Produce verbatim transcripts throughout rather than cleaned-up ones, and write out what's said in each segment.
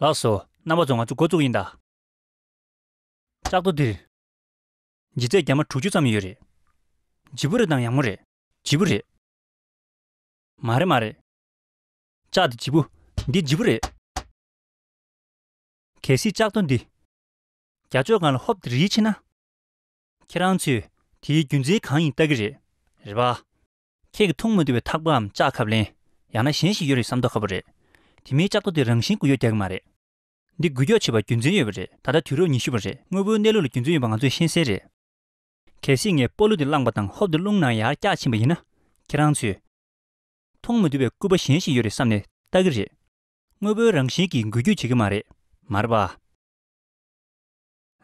ལགས་སོ། རྣམ་པ་ཚོ། ང་ཚོ་འགོ་བཙུགས་ཡིན་ད། ལྕགས་རྡོ་འདིར་ལྗིད་ཚད་རྒྱ་མ་དྲུག་ཅུ་ཙམ་ཡོད་རེད། ལྗིད་པོ་རེད་དང་ཡང་མོ་རེད། ལྗིད་པོ་རེད། མ་རེད་མ་རེད། ལྕགས་འདི་ལྗིད་པོ། འདི་ལྗིད་པོ་རེད། གལ་སྲིད་ལྕགས་རྡོ་འདི་རྒྱ་ཕྱོགས་སྒང་ལ་ཧོབ་ཏེ་རིལ་ཕྱིན་ན། ཁྱེད་རང་ཚོས་དེའི་རྒྱུ་མཚན་གང་ཡིན་ལྟ་གི་རེད། རེད་པ། ཁྱེད་ཀྱིས་མཐོང་མ་ཐུབ་པའི་ཐག་པའམ་ལྕགས་ཁབ་ལེན། ཡང་ན་གཞན་ཞིག་ཡོད་རེད་བསམ་མདོག་ཁ་པོ་རེད། དེ་མིན་ལྕགས་རྡོ་དེ་རང་བཞིན་འགུལ་སྐྱོད་རྒྱག་གི་མ་རེད། འདི་འགུལ་སྐྱོད་བྱེད་པར་རྒྱུ་མཚན་ཡོད་པ་རེད། ད་ལྟ་དུས་རབས་ཉི་ཤུ་པ་རེད། དངོས་པོའི་གནས་ལུགས་ལ་རྒྱུ་མཚན་ཡོད་པ་ང་ཚོས་ཤེས་གསལ་རེད། གལ་སྲིད་ངས་སྤོ་ལོ་འདི་བླངས་པ་དང་ཧོབ་ཏེ་རླུང་ནང་ཡར་བཀྱགས་ཕྱིན་པ་ཡིན་ན། ཁྱེད་རང་ཚོས་མཐོང་མ་ཐུབ་པའི་སྐུད་པ་གཞན་ཞིག་ཡོད་རེད་བསམ་ནས་ལྟ་གི་རེད། དངོས་པོའི་རང་བཞིན་གྱིས་འགུལ་སྐྱོད་བྱེད་ཀྱི་མ་རེད། མ་རེད་པ།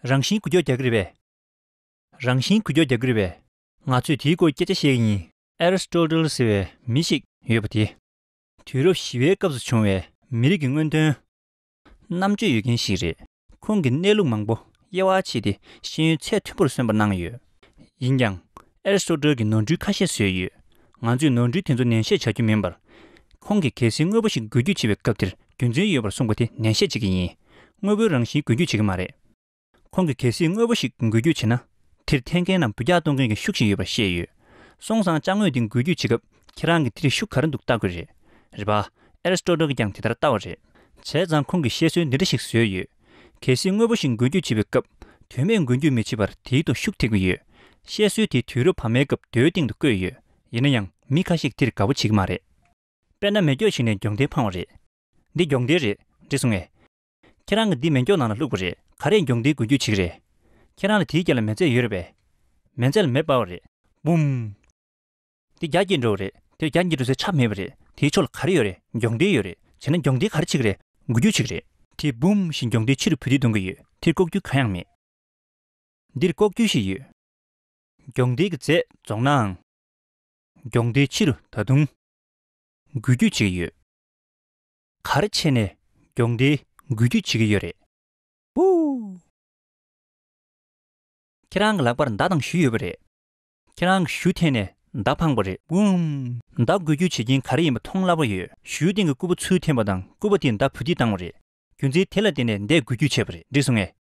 རང་བཞིན་འགུལ་སྐྱོད་རྒྱག་གི་རེད་པས། རང་བཞིན་འགུལ་སྐྱོད་རྒྱག་གི་རེད་པས། ང་ཚོས་དེའི་སྐོར་སྐད་ཆ་བཤད་ཀྱི་ཡིན། ཨེ་རི་སི་ཊོ་ཊལ་ཟེར་བའི་མི་ཞིག་ཡོད་པ་དེ། དུས་རབས་བཞི་པའི་སྐབས་སུ་བྱུང་བའི་མི་རིགས་ཀྱི་སྔོན་ཐོན་རྣམ་དཔྱོད་ཡོད་མཁན་ཞིག་རེད། ཁོང་གིས་གནས་ལུགས་མང་པོ་དབྱེ་བ་ཕྱེ་སྟེ་ཤེས་ཡོན་ཚད་མཐོན་པོར་སོན་པ་གནང་ཡོད། ཡིན་ཀྱང་། ཨེ་རི་སི་ཊོ་ཊལ་གྱིས་ནོར་འཁྲུལ་ཁ་ཤས་བཟོས་ཡོད། ང་ཚོས་ནོར་འཁྲུལ་དེ་ཚོ་ནན་བཤད་བྱ་རྒྱུ་མིན་པར། ཁོང་གིས་གལ་སྲིད་དངོས་པོ་ཞིག་འགུལ་སྐྱོད་བྱེད་པའི་སྐབས་དེར་རྒྱུ་མཚན་ཡོད་པར་གསུངས་པ་དེ་ནན་བཤད་བྱེད་ཀྱི་ཡིན། དངོས་པོའི་རང་བཞིན་འགུལ་སྐྱོད་བྱེད་ཀྱི་མ་རེད། ཁོང་གིས་གལ་སྲིད་དངོས་པོ་ཞིག་འགུལ་སྐྱོད་བྱེད་ན། དེར་འཐེན་མཁན་ནམ་འབུད་རྒྱག་གཏོང་མཁན་གྱི་ཤུགས་ཤིག་ཡོད་པར་བཤད་ཡོད། སོང་ཙང་ཅ་དངོས་དེ་འགུལ་སྐྱོད་བྱེད་སྐབས་ཁྱེད་རང་གིས་དེར་ཤུགས་ག་རེ་འདུག་ལྟ་དགོས་རེད། རེད་པ། ཨེ་རི་སི་ཊོ་ཊལ་གྱིས་ཀྱང་དེ་ལྟར་ལྟ་བ་རེད། བྱས་ཙང་ཁོང་གིས་བཤད་སྲོལ་འདི་འདྲ་ཞིག་བཟོས་ཡོད། གལ་སྲིད་དངོས་པོ་ཞིག་འགུལ་སྐྱོད་བྱེད་པའི་སྐབས། དོན་མེད་འགུལ་སྐྱོད་མི་བྱེད་པར་དེའི་ཐོག་ཤུགས་ཐེབས་ཀྱི་ཡོད། བཤད་སྲོལ་དེ་དུས་རབས་བར་མའི་སྐབས་རྡོའི་སྟེང་དུ་བརྐོས་ཡོད། ཡིན་ན་ཡང་མི་ཁ་ཤས་ཀྱིས་དེར་དགའ་པོ་བྱེད་ཀྱི་མ་རེད། དཔེར་ན་མེ་སྒྱོགས་ཤིག་ནས་མགྱོགས་མདེལ་འཕངས་པ་རེད། འདི་མགྱོགས་མདེལ་རེད། འགྲིག་སོང་ངས། ཁྱེད་རང་གིས་འདི་མེ་སྒྱོགས་ནང་ལ་བླུགས་པ་རེད། ག་རེས་མགྱོགས་མདེལ་འགུལ་སྐྱོད་བྱེད་ཀྱི་རེད། ཁྱེད་རང་ལ་དེའི་རྒྱབ་ལ་མེ་ལྩེ་ཡོད་རེད་པས། མེ་ལྩེ་ལ་མེ་སྤར་བ་རེད། བུམ། འདི་རྒྱ་བསྐྱེད་འགྲོ་བ་རེད། དེར་རྒྱ་བསྐྱེད་འགྲོ་སའི་ཆ་མེད་པ་རེད། དེའི་ཕྱོགས་ལ་ག་རེ་ཡོད་རེད། མགྱོགས་མདེལ་ཡོད་རེད། བྱས་ན་མགྱོགས་མདེལ་ག་རེ་བྱེད་ཀྱི་རེད། འགུལ་སྐྱོད་བྱེད་ཀྱི་རེད། དེས་བུམ་ཞེས་མགྱོགས་མདེལ་ཕྱི་རུ་འབུད་རྡུང་གི་ཡོད། དེར་ལྐོག་གྱུར་གང་ཡང་མེད། འདིར་ལྐོག་གྱུར་ཞིག་ཡོད། མགྱོགས་མདེལ་གྱི་རྫས་རྫོགས་ནའང་། མགྱོགས་མདེལ་ཕྱི་རུ་ད་དུང་འགུལ་སྐྱོད་བྱེད་ཀྱི་ཡོད། ག་རེ་བྱས་ནས་མགྱོགས་མདེལ་འགུལ་སྐྱོད་བྱེད་ཀྱི་ཡོད་རེད། པུའུ། ཁྱེད་རང་གི་ལག་པར་མདའ་དང་གཞུ་ཡོད་པ་རེད། ཁྱེད་རང་གིས་གཞུ་འཐེན་ནས་མདའ་འཕངས་པ་རེད། བུམ། མདའ་འགུལ་སྐྱོད་བྱེད་ཀྱིན་ག་རེ་ཡིན་པ་མཐོང་སླ་པོ་ཡོད། གཞུའི་སྟེང་གི་སྐུད་པ་ཚུར་འཐེན་པ་དང་སྐུད་པ་དེས་མདའ་འབུད་རྡེག་བཏང་བ་རེད། རྒྱུ་མཚན་དེ་ལ་བརྟེན་ནས་མདའི་འགུལ་སྐྱོད་བྱས་པ་རེད། འགྲིག་སོང་ངས།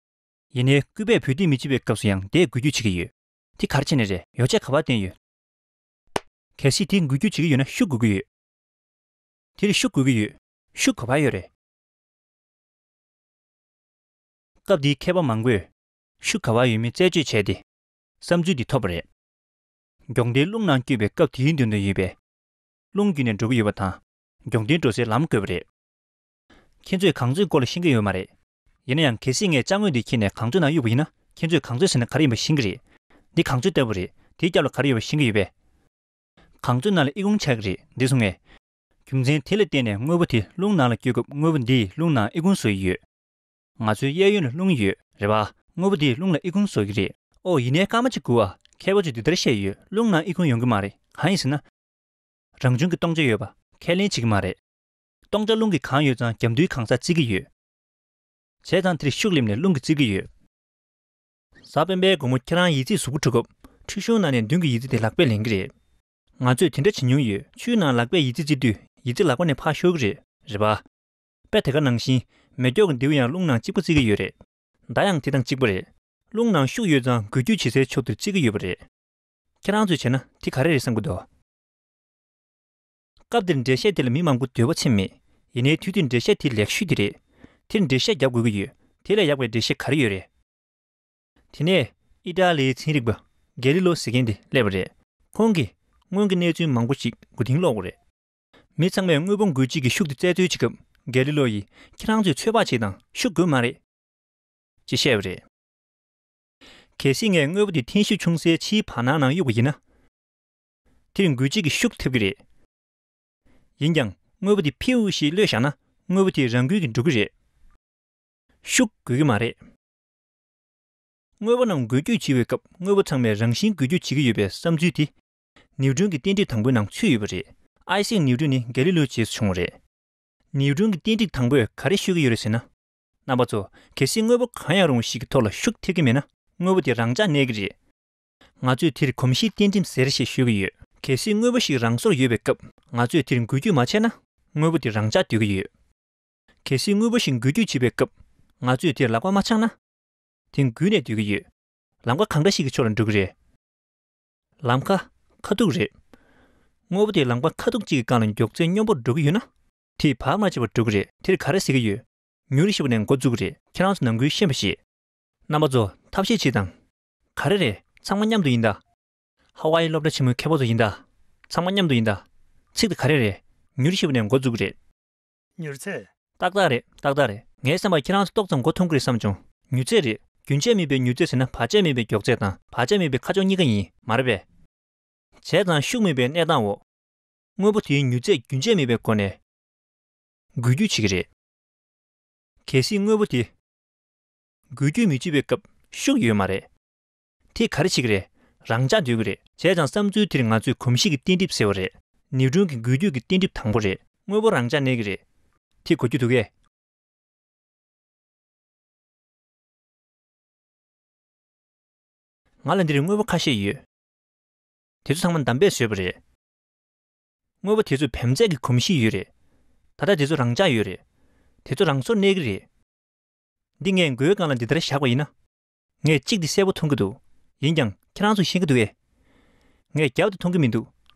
ཡིན་ནའི་སྐུད་པས་འབུད་རྡེག་མི་བྱེད་པའི་སྐབས་སུ་ཡང་མདའི་འགུལ་སྐྱོད་བྱེད་ཀྱི་ཡོད། དེ་ག་རེ་བྱས་ནས་རེད། ཡོ་བྱད་ག་པར་བརྟེན་ཡོད། གལ་སྲིད་དེ་འགུལ་སྐྱོད་བྱེད་ཀྱི་ཡོད་ན་ཤུགས་དགོས་ཀྱི་ཡོད། དེར་ཤུགས་དགོས་ཀྱི་ཡོད། ཤུགས་ག་པར་ཡོད་རེད། སྐབས་འདིའི་མཁས་པ་མང་པོས་ཤུགས་ག་པར་ཡོད་མེད་རྩད་གཅོད་བྱས་ཏེ། བསམ་ཚུལ་འདི་ཐོབ་པ་རེད། མགྱོགས་མདེལ་རླུང་ནང་བསྐྱོད་པའི་སྐབས་དེའི་མདུན་དུ་ཡོད་པའི། རླུང་བརྒྱུད་ནས་འགྲོ་གི་ཡོད་པ་དང་། མགྱོགས་མདེལ་འགྲོ་སའི་ལམ་བཀོད་པ་རེད། ཁྱེད་ཚོས་གངས་མཛོད་སྐོར་ལ་ཤེས་ཀྱི་ཡོད་མ་རེད། ཡིན་ན་ཡང་གལ་སྲིད་ངས་ཅ་དངོས་འདི་འཁྱེར་ནས་གངས་མཛོད་ནང་གཡུགས་པ་ཡིན་ན། ཁྱེད་ཚོས་གངས་མཛོད་ཟེར་ན་ག་རེ་ཡིན་པ་ཤེས་ཀྱི་རེད། འདི་གངས་མཛོད་ལྟ་བུ་རེད། དེའི་རྒྱབ་ལ་ག་རེ་ཡོད་པ་ཤེས་ཀྱི་ཡོད་པས། གངས་མཛོད་ནང་ལ་ཨི་ཁུང་ཆགས་ཀྱི་རེད། འགྲིག་སོང་ངས། རྒྱུ་མཚན་དེ་ལ་བརྟེན་ནས་དངོས་པོ་དེ་རླུང་ནང་ལ་བསྐྱོད་སྐབས་དངོས་པོ་འདིས་རླུང་ནང་ཨི་ཁུང་བཟོ་ཡི་ཡོད། ང་ཚོའི་གཡས་གཡོན་ལ་རླུང་ཡོད་རེད་པ། དངོས་པོ་དེས་རླུང་ལ་ཨི་ཁུང་བཟོ་གི་རེད། ཨོ་ཡིན་ནའི་སྐར་མ་གཅིག་སྒུག་ཨ། མཁས་པ་ཚོས་འདི་ལྟར་བཤད་ཡོད། རླུང་ནང་ཨི་ཁུང་ཡོང་གི་མ་རེད། གང་ཡིན་ཟེར་ན། རང་བྱུང་གི་སྟོང་ཆ་ཡོད་པ་ཁས་ལེན་བྱེད་ཀྱི་མ་རེད། སྟོང་ཆ་རླུང་གིས་གང་ཡོད་ཙང་རྒྱབ་མདུན་གང་སར་བརྩི་གི་ཡོད། བྱས་ཙང་དེར་ཤུགས་སླེབས་ནས་རླུང་གིས་བརྩི་གི་ཡོད། གཟའ་སྤེན་པའི་དགོང་མོ་ཁྱེད་རང་ཡིག་རྩིས་གཟུགས་པོ་འཁྲུ་སྐབས་ཁྲུས་གཞོང་ནང་ནས་མདུན་གྱི་ཡིག་རྩིས་དེ་ལག་པས་ལེན་གྱི་རེད། ང་ཚོས་དེ་འདྲ་བྱེད་མྱོང་ཡོད། ཆུའི་ནང་ལག་པས་ཡིག་རྩིས་བརྩི་དུས་ཡིག་རྩིས་ལག་པ་ནས་ཕར་ཤོར་གྱི་རེད། རེད་པ། དཔེ་དེ་ག་ནང་བཞིན་མེ་སྒྱོགས་ཀྱི་མདེའུ་ཡང་རླུང་ནང་གཅིག་པ་བརྩི་གི་ཡོད་རེད། མདའ་ཡང་དེ་དང་གཅིག་པ་རེད། རླུང་ནང་ཤུགས་ཡོད་ཙང་འགུལ་སྐྱོད་བྱེད་སའི་ཕྱོགས་དེར་བརྩི་གི་ཡོད་པ་རེད། ཁྱེད་རང་ཚོས་བྱས་ན་དེ་ག་རེ་རེད་བསམ་གྱི་འདུག་སྐབས་དེར་འགྲེལ་བཤད་དེ་ལ་མི་མང་པོ་འདོད་པ་ཚིམ་མེད། ཡིན་ནའི་དུས་དེར་འགྲེལ་བཤད་དེ་ལེགས་ཤོས་དེ་རེད། དེར་འགྲེལ་བཤད་རྒྱབ་དགོས་ཀྱི་ཡོད། དེ་ལས་ཡག་པའི་འགྲེལ་བཤད་ག་རེ་ཡོད་རེད། དེ་ནས་ཨི་ཏྲ་ལིའི་ཚན་རིག་པ་གེ་ལི་ལོ་ཟེར་མཁན་དེ་སླེབས་པ་རེད། ཁོང་གིས་སྔོན་གྱི་གནས་ཚུལ་མང་པོ་ཞིག་མགོ་རྟིང་སློག་པ་རེད། མི་ཚང་མས་དངོས་པོ་འགུལ་བྱེད་ཀྱི་ཤུགས་དེ་རྩད་འཚོལ་བྱེད་སྐབས་གེ་ལི་ལོ་ཡིས་ཁྱེད་རང་ཚོས་ཚོད་དཔག་བྱེད་དང་ཤུགས་དགོས་མ་རེད། ཅེས་བཤད་པ་རེད། གལ་སྲིད་ངས་དངོས་པོ་དེ་འཐེན་ཤུགས་ཆུང་སའི་ཕྱིའི་བར་སྣང་ནང་གཡུགས་པ་ཡིན་ན། དེར་འགུལ་བྱེད་ཀྱི་ཤུགས་ཐེབས་ཀྱི་རེད། ཡིན་ཀྱང་དངོས་པོ་དེ་ཕིའུ་ཞེས་གློད་བཞག་ན་དངོས་པོ་དེ་རང་འགུལ་གྱིས་འགྲོ་གི་རེད། ཤུགས་དགོས་ཀྱི་མ་རེད། དངོས་པོ་རྣམས་འགུལ་སྐྱོད་བྱེད་པའི་སྐབས་དངོས་པོ་ཚང་མས་རང་བཞིན་འགུལ་སྐྱོད་བྱེད་ཀྱི་ཡོད་པའི་བསམ་ཚུལ་དེ། ནིའུ་ཊོན་གྱི་རྟེན་འབྲེལ་དང་པོའི་ནང་ཚུད་ཡོད་པ་རེད། ཨའི་སེག་ནིའུ་ཊོན་ནི་གེ་ལི་ལོའི་རྗེས་སུ་བྱུང་བ་རེད། ནིའུ་ཊོན་གྱི་རྟེན་འབྲེལ་དང་པོས་ག་རེ་ཤོད་ཀྱི་ཡོད་རེད་ཟེར་ན། རྣམ་པ་ཚོ། གལ་སྲིད་དངོས་པོ་གང་ཡང་རུང་བ་ཞིག་གི་ཐོག་ལ་ཤུགས་ཐེབས་ཀྱི་མེད་ན་དངོས་པོ་དེ་རང་འཇགས་གནས་ཀྱི་རེད། ང་ཚོས་དེར་གོམས་གཤིས་བརྟན་ཁྲིམས་ཟེར་ཞེས་ཤོད་ཀྱི་ཡོད། གལ་སྲིད་དངོས་པོ་ཞིག་རང་སོར་ཡོད་པའི་སྐབས་ང་ཚོས་དེར་འགུལ་སྐྱོད་མ་བྱས་ན་དངོས་པོ་དེ་རང་འཇགས་སྡོད་ཀྱི་ཡོད། གལ་སྲིད་དངོས་པོ་ཞིག་འགུལ་སྐྱོད་བྱེད་པའི་སྐབས་ང་ཚོས་དེར་ལག་པ་མ་འཆང་ན། དེ་འགུལ་ནས་སྡོད་ཀྱི་ཡོད། ལམ་ཁ་གང་འདྲ་ཞིག་གི་ཕྱོགས་ལ་འགྲོ་གི་རེད། ལམ་ཁ། ཁ་ཐུག་རེད། དངོས་པོ་དེ་ལམ་ཁ་ཁ་ཐུག་ཅིག་གི་སྒང་ལ་མགྱོགས་ཚད་སྙོམས་པོར་འགྲོ་གི་ཡོད་ན། དེས་བར་མ་ཆད་པར་འགྲོ་གི་རེད། དེར་ག་རེ་ཟེར་གྱི་ཡོད། མྱུར་ཞེས་པ་ནས་འགོ་འཛུགས་ཀྱི་རེད། ཁྱེད་རང་ཚོ་ནང་ཁུལ་ཤེས་པ་ཞིག་རྣམ་པ་ཚོ་ཐབས་ཤེས་བྱེད་དང་། ག་རེ་རེད། ཚང་མ་མཉམ་དུ་ཡིན་ད། ཧ་ཝ་ཡི་སློབ་གྲྭ་ཆེན་མོའི་མཁས་པ་ཚོ་ཡིན་ད། ཚང་མ་མཉམ་དུ་ཡིན་ད། ཚིག་དེ་ག་རེ་རེད། མྱུར་ཞེས་པ་ནས་འགོ་འཛུགས་ཀྱི་རེད། མྱུར་ཚད། ཏག་ཏག་རེད། ཏག་ཏག་རེད། ངའི་བསམ་པར་ཁྱེད་རང་ཚོ་ཏོག་ཙམ་མགོ་འཐོམ་གྱི་རེད་བསམ་བྱུང་། མྱུར་ཚད་རེད། རྒྱུན་ཆད་མེད་པའི་མྱུར་ཚད་ཟེར་ན་བར་ཆད་མེད་པའི་མགྱོགས་ཚད་དང་བར་ཆད་མེད་པའི་ཁ་ཕྱོགས་གཉིས་ཀ་ཡིན། མ་རེད་པས། བྱས་ཙང་ཤུགས་མེད་པའི་གནས་སྟངས་འོག་དངོས་པོ་དེའི་མྱུར་ཚད་རྒྱུན་ཆད་མེད་པའི་སྒོ་ནས་འགུལ་སྐྱོད་བྱེད་ཀྱི་རེད། གལ་སྲིད་དངོས་པོ་དེ་འགུལ་སྐྱོད་མི་བྱེད་པའི་སྐབས་ཤུགས་ཡོད་མ་རེད། དེས་ག་རེ་བྱེད་ཀྱི་རེད། རང་འཇགས་སྡོད་ཀྱི་རེད། བྱས་ཙང་བསམ་ཚུལ་དེར་ང་ཚོས་གོམས་གཤིས་ཀྱི་རྟེན་འབྲེལ་ཟེར་བ་རེད། ནིའུ་ཊོན་གྱི་འགུལ་སྐྱོད་ཀྱི་རྟེན་འབྲེལ་དང་པོ་རེད། དངོས་པོ་རང་འཇགས་གནས་ཀྱི་རེད། དེ་གོ་རྒྱུ་འདུག་གས། ང་ལ་འདིར་དངོས་པོ་ཁ་ཤས་ཡོད། དེ་ཚོ་ཚང་མ་འདམ་པས་བཟོས་པ་རེད། དངོས་པོ་དེ་ཚོ་བེམ་རྫས་ཀྱི་གོམས་གཤིས་ཡོད་རེད། ད་ལྟ་དེ་ཚོ་རང་འཇགས་ཡོད་རེད། དེ་ཚོ་རང་སོར་གནས་ཀྱི་རེད། འདི་ངས་མགོའི་སྒང་ལ་འདི་ལྟར་བཞག་པ་ཡིན་ན། ངས་གཅིག་འདི་གསལ་པོ་མཐོང་གི་འདུག་ཡིན་ཀྱང་ཁྱེད་རང་ཚོས་ཤེས་ཀྱི་འདུག་གས། ངས་རྒྱབ་དེ་མཐོང་གི་མི་འདུག་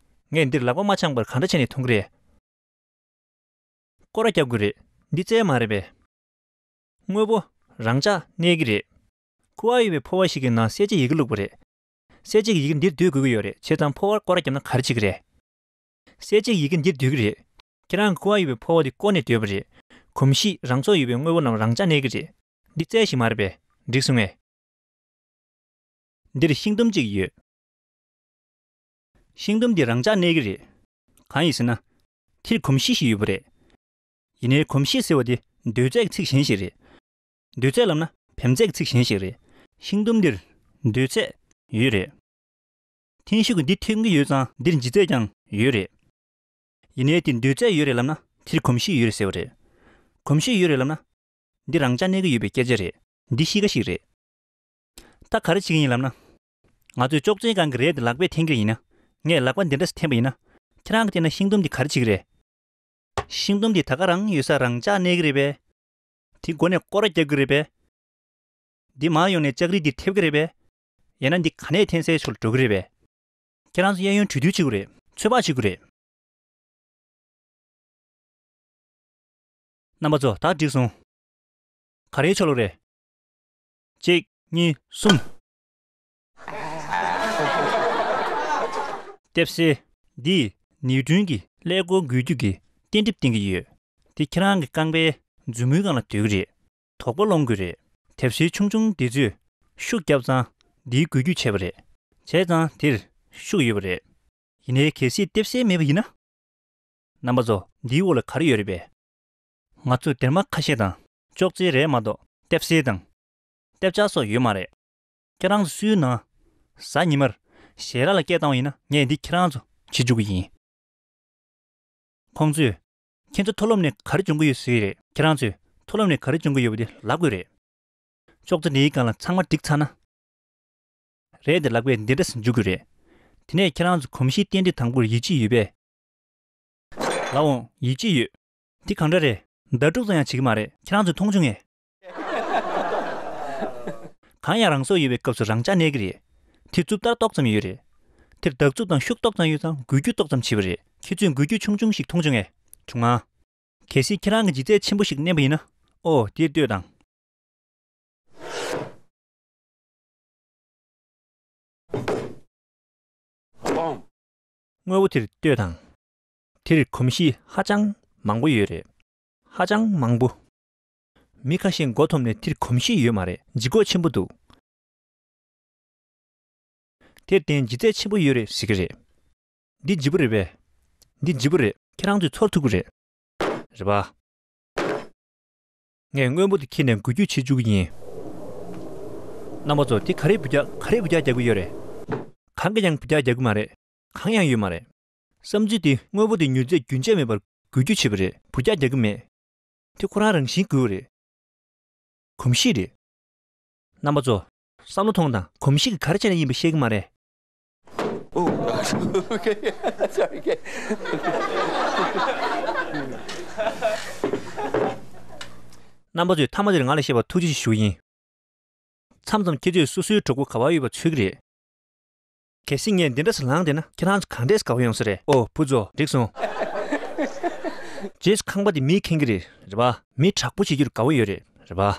ངས་འདིར་ལག་པ་མ་འཆང་པར་གང་འདྲ་བྱས་ནས་མཐོང་གི་རེད། སྐོར་ར་རྒྱབ་དགོས་རེད། འདི་རྩལ་མ་རེད་པས། དངོས་པོ་རང་འཇགས་གནས་ཀྱི་རེད། ཁུ་བ་ཡོད་པའི་ཕོར་པ་ཞིག་གི་ནང་གསལ་བྱེད་ཡི་གེ་བླུགས་པ་རེད། གསལ་བྱེད་ཀྱི་ཡི་གེ་འདིར་སྡོད་དགོས་ཀྱི་ཡོད་རེད། བྱས་ཙང་ཕོར་པར་སྐོར་ར་བརྒྱབ་ན་ག་རེ་བྱེད་ཀྱི་རེད། གསལ་བྱེད་ཀྱི་ཡི་གེ་འདིར་སྡོད་ཀྱི་རེད། ཁྱེད་རང་གི་ཁུ་བ་ཡོད་པའི་ཕོར་པ་དེ་བསྐོར་ནས་སྡོད་པ་རེད། གོམས་གཤིས་རང་ཚོགས་ཡོད་པའི་དངོས་པོ་རྣམས་རང་འཇགས་གནས་ཀྱི་རེད། འདི་རྩལ་ཞིག་མ་རེད་པས། འགྲིག་སོང་ངས། འདིར་ཤིང་དུམ་གཅིག་ཡོད། ཤིང་དུམ་འདི་རང་འཇགས་གནས་ཀྱི་རེད། གང་ཡིན་ཟེར་ན། དེར་གོམས་གཤིས་ཤིག་ཡོད་པ་རེད། ཡིན་ནའི་གོམས་གཤིས་ཟེར་བ་དེ་འདོད་ཚད་ཀྱི་ཚིག་གཞན་ཞིག་རེད། འདོད་ཚད་ལབ་ན་བེམ་རྫས་ཀྱི་ཚིག་གཞན་ཞིག་རེད། ཤིང་དུམ་འདིར་འདོད་ཚད་ཡོད་རེད། ཐེན་ཤུགས་ཀྱིས་འདི་འཐེན་གྱི་ཡོད་ཙང་འདིར་ལྗིད་ཚད་ཀྱང་ཡོད་རེད། ཡིན་ནའི་དེ་འདོད་ཚད་ཡོད་རེད་ལབ་ན་དེར་གོམས་གཤིས་ཡོད་རེད་ཟེར་བ་རེད། གོམས་གཤིས་ཡོད་རེད་ལབ་ན། འདི་རང་འཇགས་གནས་ཀྱི་ཡོད་པའི་སྐད་ཆ་རེད། འདི་གཤིས་ཀ་ཞིག་རེད། ད་ག་རེ་བྱེད་ཀྱི་ཡིན་ལབ་ན། ང་ཚོས་ཅོག་ཙེའི་སྒང་གི་རས་དེ་ལག་པས་འཐེན་གྱི་ཡིན་ན། ངས་ལག་པ་འདི་འདྲ་སེ་འཐེན་པ་ཡིན་ན། ཁྱེད་རང་གིས་བལྟས་ན་ཤིང་དུམ་འདི་ག་རེ་བྱེད་ཀྱི་རེད། ཤིང་དུམ་འདི་ད་ག་རང་ཡོད་ས་རང་འཇགས་གནས་ཀྱི་རེད་པས། དེ་མགོ་ནས་སྐོར་ར་རྒྱག་གི་རེད་པས། འདི་མར་ཡོང་ནས་ལྕགས་རི་འདི་ཐེབས་ཀྱི་རེད་པས། ཡང་ན་འདི་ག་ནས་འཐེན་སའི་ཕྱོགས་ལ་འགྲོ་གི་རེད་པས། ཁྱེད་རང་ཚོ་གཡས་གཡོན་གྲོས་བསྡུར་བྱེད་དགོས་རེད། ཚོད་དཔག་བྱེད་དགོས་རེད། རྣམ་པ་ཚོ་ད་འགྲིག་སོང་། ག་རེའི་ཕྱོགས་ལ་རེད། གཅིག་གཉིས། གསུམ། ལྟེབ་གསལ་འདིས་ནིའུ་ཊོན་གྱི་ཀླད་ཀོར་འགུལ་སྐྱོད་ཀྱི་རྟེན་འབྲེལ་བསྟན་གྱི་ཡོད། དེ་ཁྱེད་རང་གི་རྐང་པའི་མཛུབ་མོའི་སྒང་ལ་སྡོད་ཀྱི་རེད། དོག་པ་སློང་དགོས་རེད། ལྟེབ་གསལ་ཆུང་ཆུང་འདི་ཚོས་ཤུགས་བརྒྱབ་ཙང་འདིའི་འགུལ་སྐྱོད་བྱས་པ་རེད། བྱས་ཙང་དེར་ཤུགས་ཡོད་པ་རེད། ཡིན་ནའི་གལ་སྲིད་ལྟེབ་གསལ་མེད་པ་ཡིན་ན། རྣམ་པ་ཚོ་འདིའི་འོག་ལ་ག་རེ་ཡོད་རེད་པས། ང་ཚོས་སྡེར་མ་ཁ་ཤས་དང་ཅོག་ཙེའི་རས་མ་གཏོགས་ལྟེབ་གསལ་དང་། ལྟེབ་ཆག་སོགས་ཡོད་མ་རེད། ཁྱེད་རང་ཚོ་སུའི་ནང་གཟའ་ཉི་མར་ཞལ་རས་ལ་སྐད་བཏང་བ་ཡིན་ན་ངས་འདི་ཁྱེད་རང་ཚོ་བྱེད་བཅུག་གི་ཡིན། ཁོང་ཚོས་ཁྱེད་ཚོ་མཐོ་སློབ་ནས་ག་རེ་སྦྱོང་གི་ཡོད་ཟེར་གྱི་རེད། ཁྱེད་རང་ཚོས་མཐོ་སློབ་ནས་ག་རེ་སྦྱོང་གི་ཡོད་པ་དེ་ལབ་དགོས་རེད། ཅོག་ཙེ་འདིའི་སྒང་ལ་ཚང་མ་བསྒྲིགས་ཚར་ན། རས་དེ་ལག་པས་འདི་འདྲ་སེ་འཇུ་དགོས་རེད། དེ་ནས་ཁྱེད་རང་ཚོ་གོམས་གཤིས་རྟེན་འབྲེལ་དང་པོར་ཡིད་ཆེས་ཡོད་པས། ལགས་འོང་། ཡིད་ཆེས་ཡོད། འདི་གང་འདྲ་རེད། ཟླ་དྲུག་ཙམ་ཡང་བྱེད་ཀྱི་མ་རེད། ཁྱེད་རང་ཚོས་མཐོང་བྱུང་ངས། གང་ཡང་རང་སོར་ཡོད་པའི་སྐབས་སུ་རང་འཇགས་གནས་ཀྱི་རེད། དེ་རྩུབ་ལྟར་ཏོག་ཙམ་ཡོད་རེད། དེར་བདག་རྩུབ་དང་ཤུགས་ཏོག་ཙམ་ཡོད་ཙང་འགུལ་སྐྱོད་ཏོག་ཙམ་བྱེད་པ་རེད། ཁྱེད་ཚོས་འགུལ་སྐྱོད་ཆུང་ཆུང་ཞིག་མཐོང་བྱུང་ངས། བྱུང་ང་། གལ་སྲིད་ཁྱེད་རང་གིས་ལྗིད་ཚད་ཆེན་པོ་ཞིག་མནན་པ་ཡིན་ན། ཨོ་དེར་ལྟོས་དང་། དངོས་པོ་དེར་ལྟོས་དང་། དེར་གོམས་གཤིས་ཧ་ཅང་མང་པོ་ཡོད་རེད། ཧ་ཅང་མང་པོ། མི་ཁ་ཤས་མགོ་འཐོམས་ནས་དེར་གོམས་གཤིས་ཡོད་མ་རེད། ལྗིད་ཁོག་ཆེན་པོ་འདུག་དེར་བརྟེན་ལྗིད་ཚད་ཆེན་པོ་ཡོད་རེད་ཟེར་གྱི་རེད། འདི་ལྗིད་པོ་རེད་པས། འདི་ལྗིད་པོ་རེད། ཁྱེད་རང་ཚོས་ཚོར་ཐུབ་ཀྱི་རེད། རེད་པ། ངས་སྔོན་པོ་དེ་འཁྱེར་ནས་འགུལ་སྐྱོད་བྱེད་བཅུག་གི་ཡིན། རྣམ་པ་ཚོ་དེ་ག་རེ་འབུད་རྒྱག་ག་རེ་འབུད་རྒྱག་རྒྱག་གི་ཡོད་རེད། གང་གིས་ཀྱང་འབུད་རྒྱག་རྒྱག་གི་མ་རེད། གང་ཡང་ཡོད་མ་རེད། བསམ་ཚུལ་དེ་དངོས་པོ་དེ་མྱུར་ཚད་རྒྱུན་ཆད་མེད་པར་འགུལ་སྐྱོད་བྱེད་པ་རེད། འབུད་རྒྱག་རྒྱག་གི་མེད། དེ་ཁོ་རང་རང་བཞིན་འགུལ་བ་རེད། གོམས་གཤིས་རེད། རྣམ་པ་ཚོ། བསམ་བློ་ཐོངས་དང་། གོམས་གཤིས་ཀྱིས་ག་རེ་བྱས་ན་ཡིན་པ་ཤེས་ཀྱི་མ་རེད། Oh, okay. Sorry, okay. རྣམ་པ་ཚོས་མཐའ་མ་དེར་ང་ལ་བཤད་པར་ཐུགས་རྗེ་ཆེ་ཞུ་གི་ཡིན། མཚམས་མཚམས་ཁྱེད་ཚོས་སོ་སོའི་གྲོགས་པོ་ག་པར་ཡོད་པ་འཚོལ་གི་རེད། གལ་སྲིད་ངས་འདི་འདྲ་ཞིག་ལངས་བསྡད་ན་ཁྱེད་རང་ཚོ་གང་འདྲས་དགའ་པོ་ཡོང་ས་རེད། ཨོ་བུ་ཚོ་འགྲིག་སོང་། རྗེས་སུ་ཁང་པ་དེ་མིས་ཁེངས་གི་རེད། རེད་པ། མི་དྲག་པོ་བྱེད་རྒྱུར་དགའ་པོ་ཡོད་རེད། རེད་པ།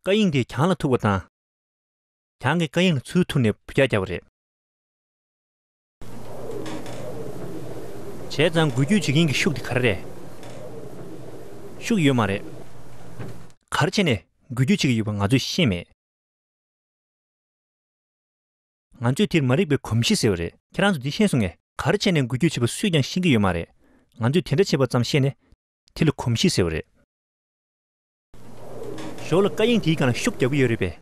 བཀའ་དབྱིངས་དེ་གྱང་ལ་ཐུག་པ་དང་། གྱང་གིས་བཀའ་དབྱིངས་ལ་ཚུར་ཐུག་ནས་འབུད་རྒྱག་བརྒྱབ་པ་རེད། བྱས་ཙང་འགུལ་སྐྱོད་བྱེད་མཁན་གྱི་ཤུགས་དེ་ག་རེ་རེད། ཤུགས་ཡོད་མ་རེད། ག་རེ་བྱས་ནས་འགུལ་སྐྱོད་བྱེད་ཀྱི་ཡོད་པ་ང་ཚོས་ཤེས་མེད། ང་ཚོས་དེར་མ་རིག་པའི་གོམས་གཤིས་ཟེར་བ་རེད། ཁྱེད་རང་ཚོ་འདི་ཤེས་སོང་ངས། ག་རེ་བྱས་ནས་འགུལ་སྐྱོད་བྱེད་པ་སུས་ཀྱང་ཤེས་ཀྱི་ཡོད་མ་རེད། ང་ཚོས་དེ་འདྲ་བྱེད་པ་ཙམ་ཤེས་ནས་དེ་ལ་གོམས་གཤིས་ཟེར་བ་རེད། ཞོར་ལ་བཀའ་དབྱིངས་དེའི་སྒང་ལ་ཤུགས་རྒྱག་གི་ཡོད་རེད་པས།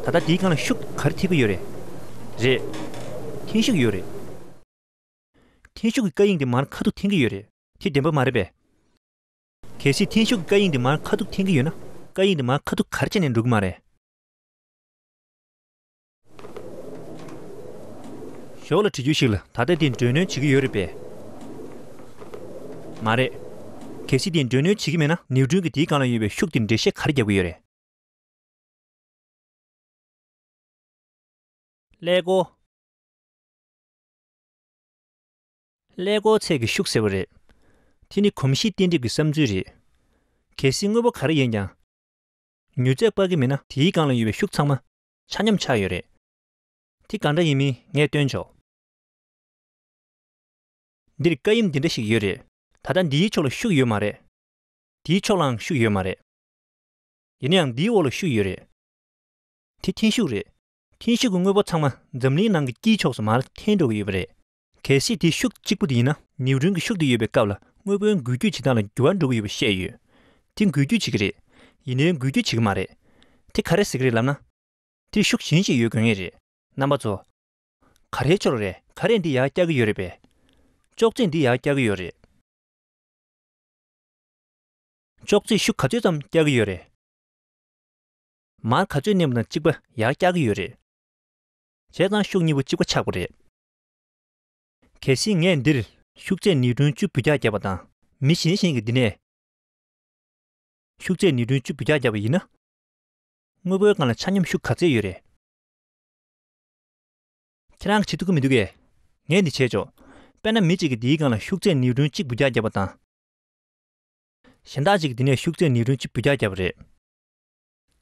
ད་ལྟ་དེའི་སྒང་ལ་ཤུགས་ག་རེ་ཐེབས་ཀྱི་ཡོད་རེད། རེད། འཐེན་ཤུགས་ཡོད་རེད། འཐེན་ཤུགས་ཀྱིས་བཀའ་དབྱིངས་དེ་མར་ཁ་ཐུག་འཐེན་གྱི་ཡོད་རེད། དེ་བདེན་པ་མ་རེད་པས། གལ་སྲིད་འཐེན་ཤུགས་ཀྱིས་བཀའ་དབྱིངས་དེ་མར་ཁ་ཐུག་འཐེན་གྱི་ཡོད་ན། བཀའ་དབྱིངས་དེ་མར་ཁ་ཐུག་ག་རེ་བྱས་ནས་འགྲོ་གི་མ་རེད། ཞོར་ལ་དྲི་རྒྱུ་ཞིག་ལ། ད་ལྟ་དེ་འགྲོས་སྣོན་བྱེད་ཀྱི་ཡོད་རེད་པས། མ་རེད། གལ་སྲིད་དེ་འགྲོས་སྣོན་བྱེད་ཀྱི་མེད་ན་ནིའུ་ཊོན་གྱིས་དེའི་སྒང་ལ་ཡོད་པའི་ཤུགས་དེར་འགྲེལ་བཤད་ག་རེ་རྒྱག་གི་ཡོད་རེད། ཀླད་ཀོར། ཀླད་ཀོར་ཚད་ཀྱི་ཤུགས་ཟེར་བ་རེད། དེ་ནི་གོམས་གཤིས་གཏན་འབེབས་ཀྱི་བསམ་ཚུལ་རེད། གལ་སྲིད་དངོས་པོ་ག་རེ་ཡིན་ཀྱང་། མྱུར་ཚད་སྤར་གྱི་མེད་ན་དེའི་སྒང་ལ་ཡོད་པའི་ཤུགས་ཚང་མ་ཆ་སྙོམས་ཆགས་ཡོད་རེད། དེ་གང་འདྲ་ཡིན་མིན་ངས་སྟོན་ཆོག། འདིར་བཀའ་དབྱིངས་འདི་འདྲ་ཞིག་ཡོད་རེད། ད་ལྟ་འདིའི་ཕྱོགས་ལ་ཤུགས་ཡོད་མ་རེད། དེའི་ཕྱོགས་ལའང་ཤུགས་ཡོད་མ་རེད། ཡིན་ན་ཡང་འདིའི་འོག་ལ་ཤུགས་ཡོད་རེད། དེ་འཐེན་ཤུགས་རེད། འཐེན་ཤུགས་ཀྱི་དངོས་པོ་ཚང་མ་འཛམ་གླིང་ནང་གི་དཀྱིལ་ཕྱོགས་སུ་མར་འཐེན་འགྲོ་གི་ཡོད་པ་རེད། གལ་སྲིད་དེ་ཤུགས་གཅིག་པུ་དེ་ཡིན་ན། ནིའུ་ཊོན་གྱི་ཤུགས་དེ་ཡོད་པའི་སྐབས་ལ་དངོས་པོའི་འགུལ་སྐྱོད་བྱེད་སྟངས་ལ་འགྱུར་བ་འགྲོ་གི་ཡོད་པ་བཤད་ཡོད། དེ་འགུལ་སྐྱོད་བྱེད་ཀྱི་རེད། ཡིན་ནའི་འགུལ་སྐྱོད་བྱེད་ཀྱི་མ་རེད། དེ་ག་རེ་ཟེར་གྱི་རེད་ལབ་ན། དེར་ཤུགས་གཞན་ཞིག་ཡོད་དགོས་ངེས་རེད། རྣམ་པ་ཚོ། ག་རེའི་ཕྱོགས་རེད། ག་རེས་འདི་ཡར་བཀྱག་གི་ཡོད་རེད་པས། ཅོག་ཙེས་འདི་ཡར་བཀྱག་གི་ཡོད་རེད། ཅོག་ཙེས་ཤུགས་ག་ཚོད་ཙམ་བཀྱག་གི་ཡོད་རེད། མར་ག་ཚོད་མནན་པ་དང་གཅིག་པ་ཡར་བཀྱག་གི་ཡོད་རེད། བྱས་ཙང་ཤུགས་གཉིས་པོ་གཅིག་པ་ཆགས་པ་རེད། གལ་སྲིད་ངས་འདིར་ཤུགས་ཚད་ནིའུ་ཊོན་བཅུ་འབུད་རྒྱག་བརྒྱབ་པ་དང་། མི་གཞན་ཞིག་གིས་འདི་ནས་ཤུགས་ཚད་ནིའུ་ཊོན་བཅུ་འབུད་རྒྱག་བརྒྱབ་པ་ཡིན་ན། དངོས་པོའི་སྒང་ལ་ཆ་སྙོམས་ཤུགས་ག་ཚད་ཡོད་རེད། ཁྱེད་རང་གིས་བྱེད་ཐུབ་ཀྱི་མི་འདུག་གས། ངས་འདི་བྱས་ཆོག། དཔེར་ན་མི་གཅིག་གིས་འདིའི་སྒང་ལ་ཤུགས་ཚད་ནིའུ་ཊོན་གཅིག་འབུད་རྒྱག་བརྒྱབ་པ་དང་། གཞན་དག་ཅིག་གིས་འདི་ནས་ཤུགས་ཚད་ནིའུ་ཊོན་གཅིག་འབུད་རྒྱག་བརྒྱབ་པ་རེད།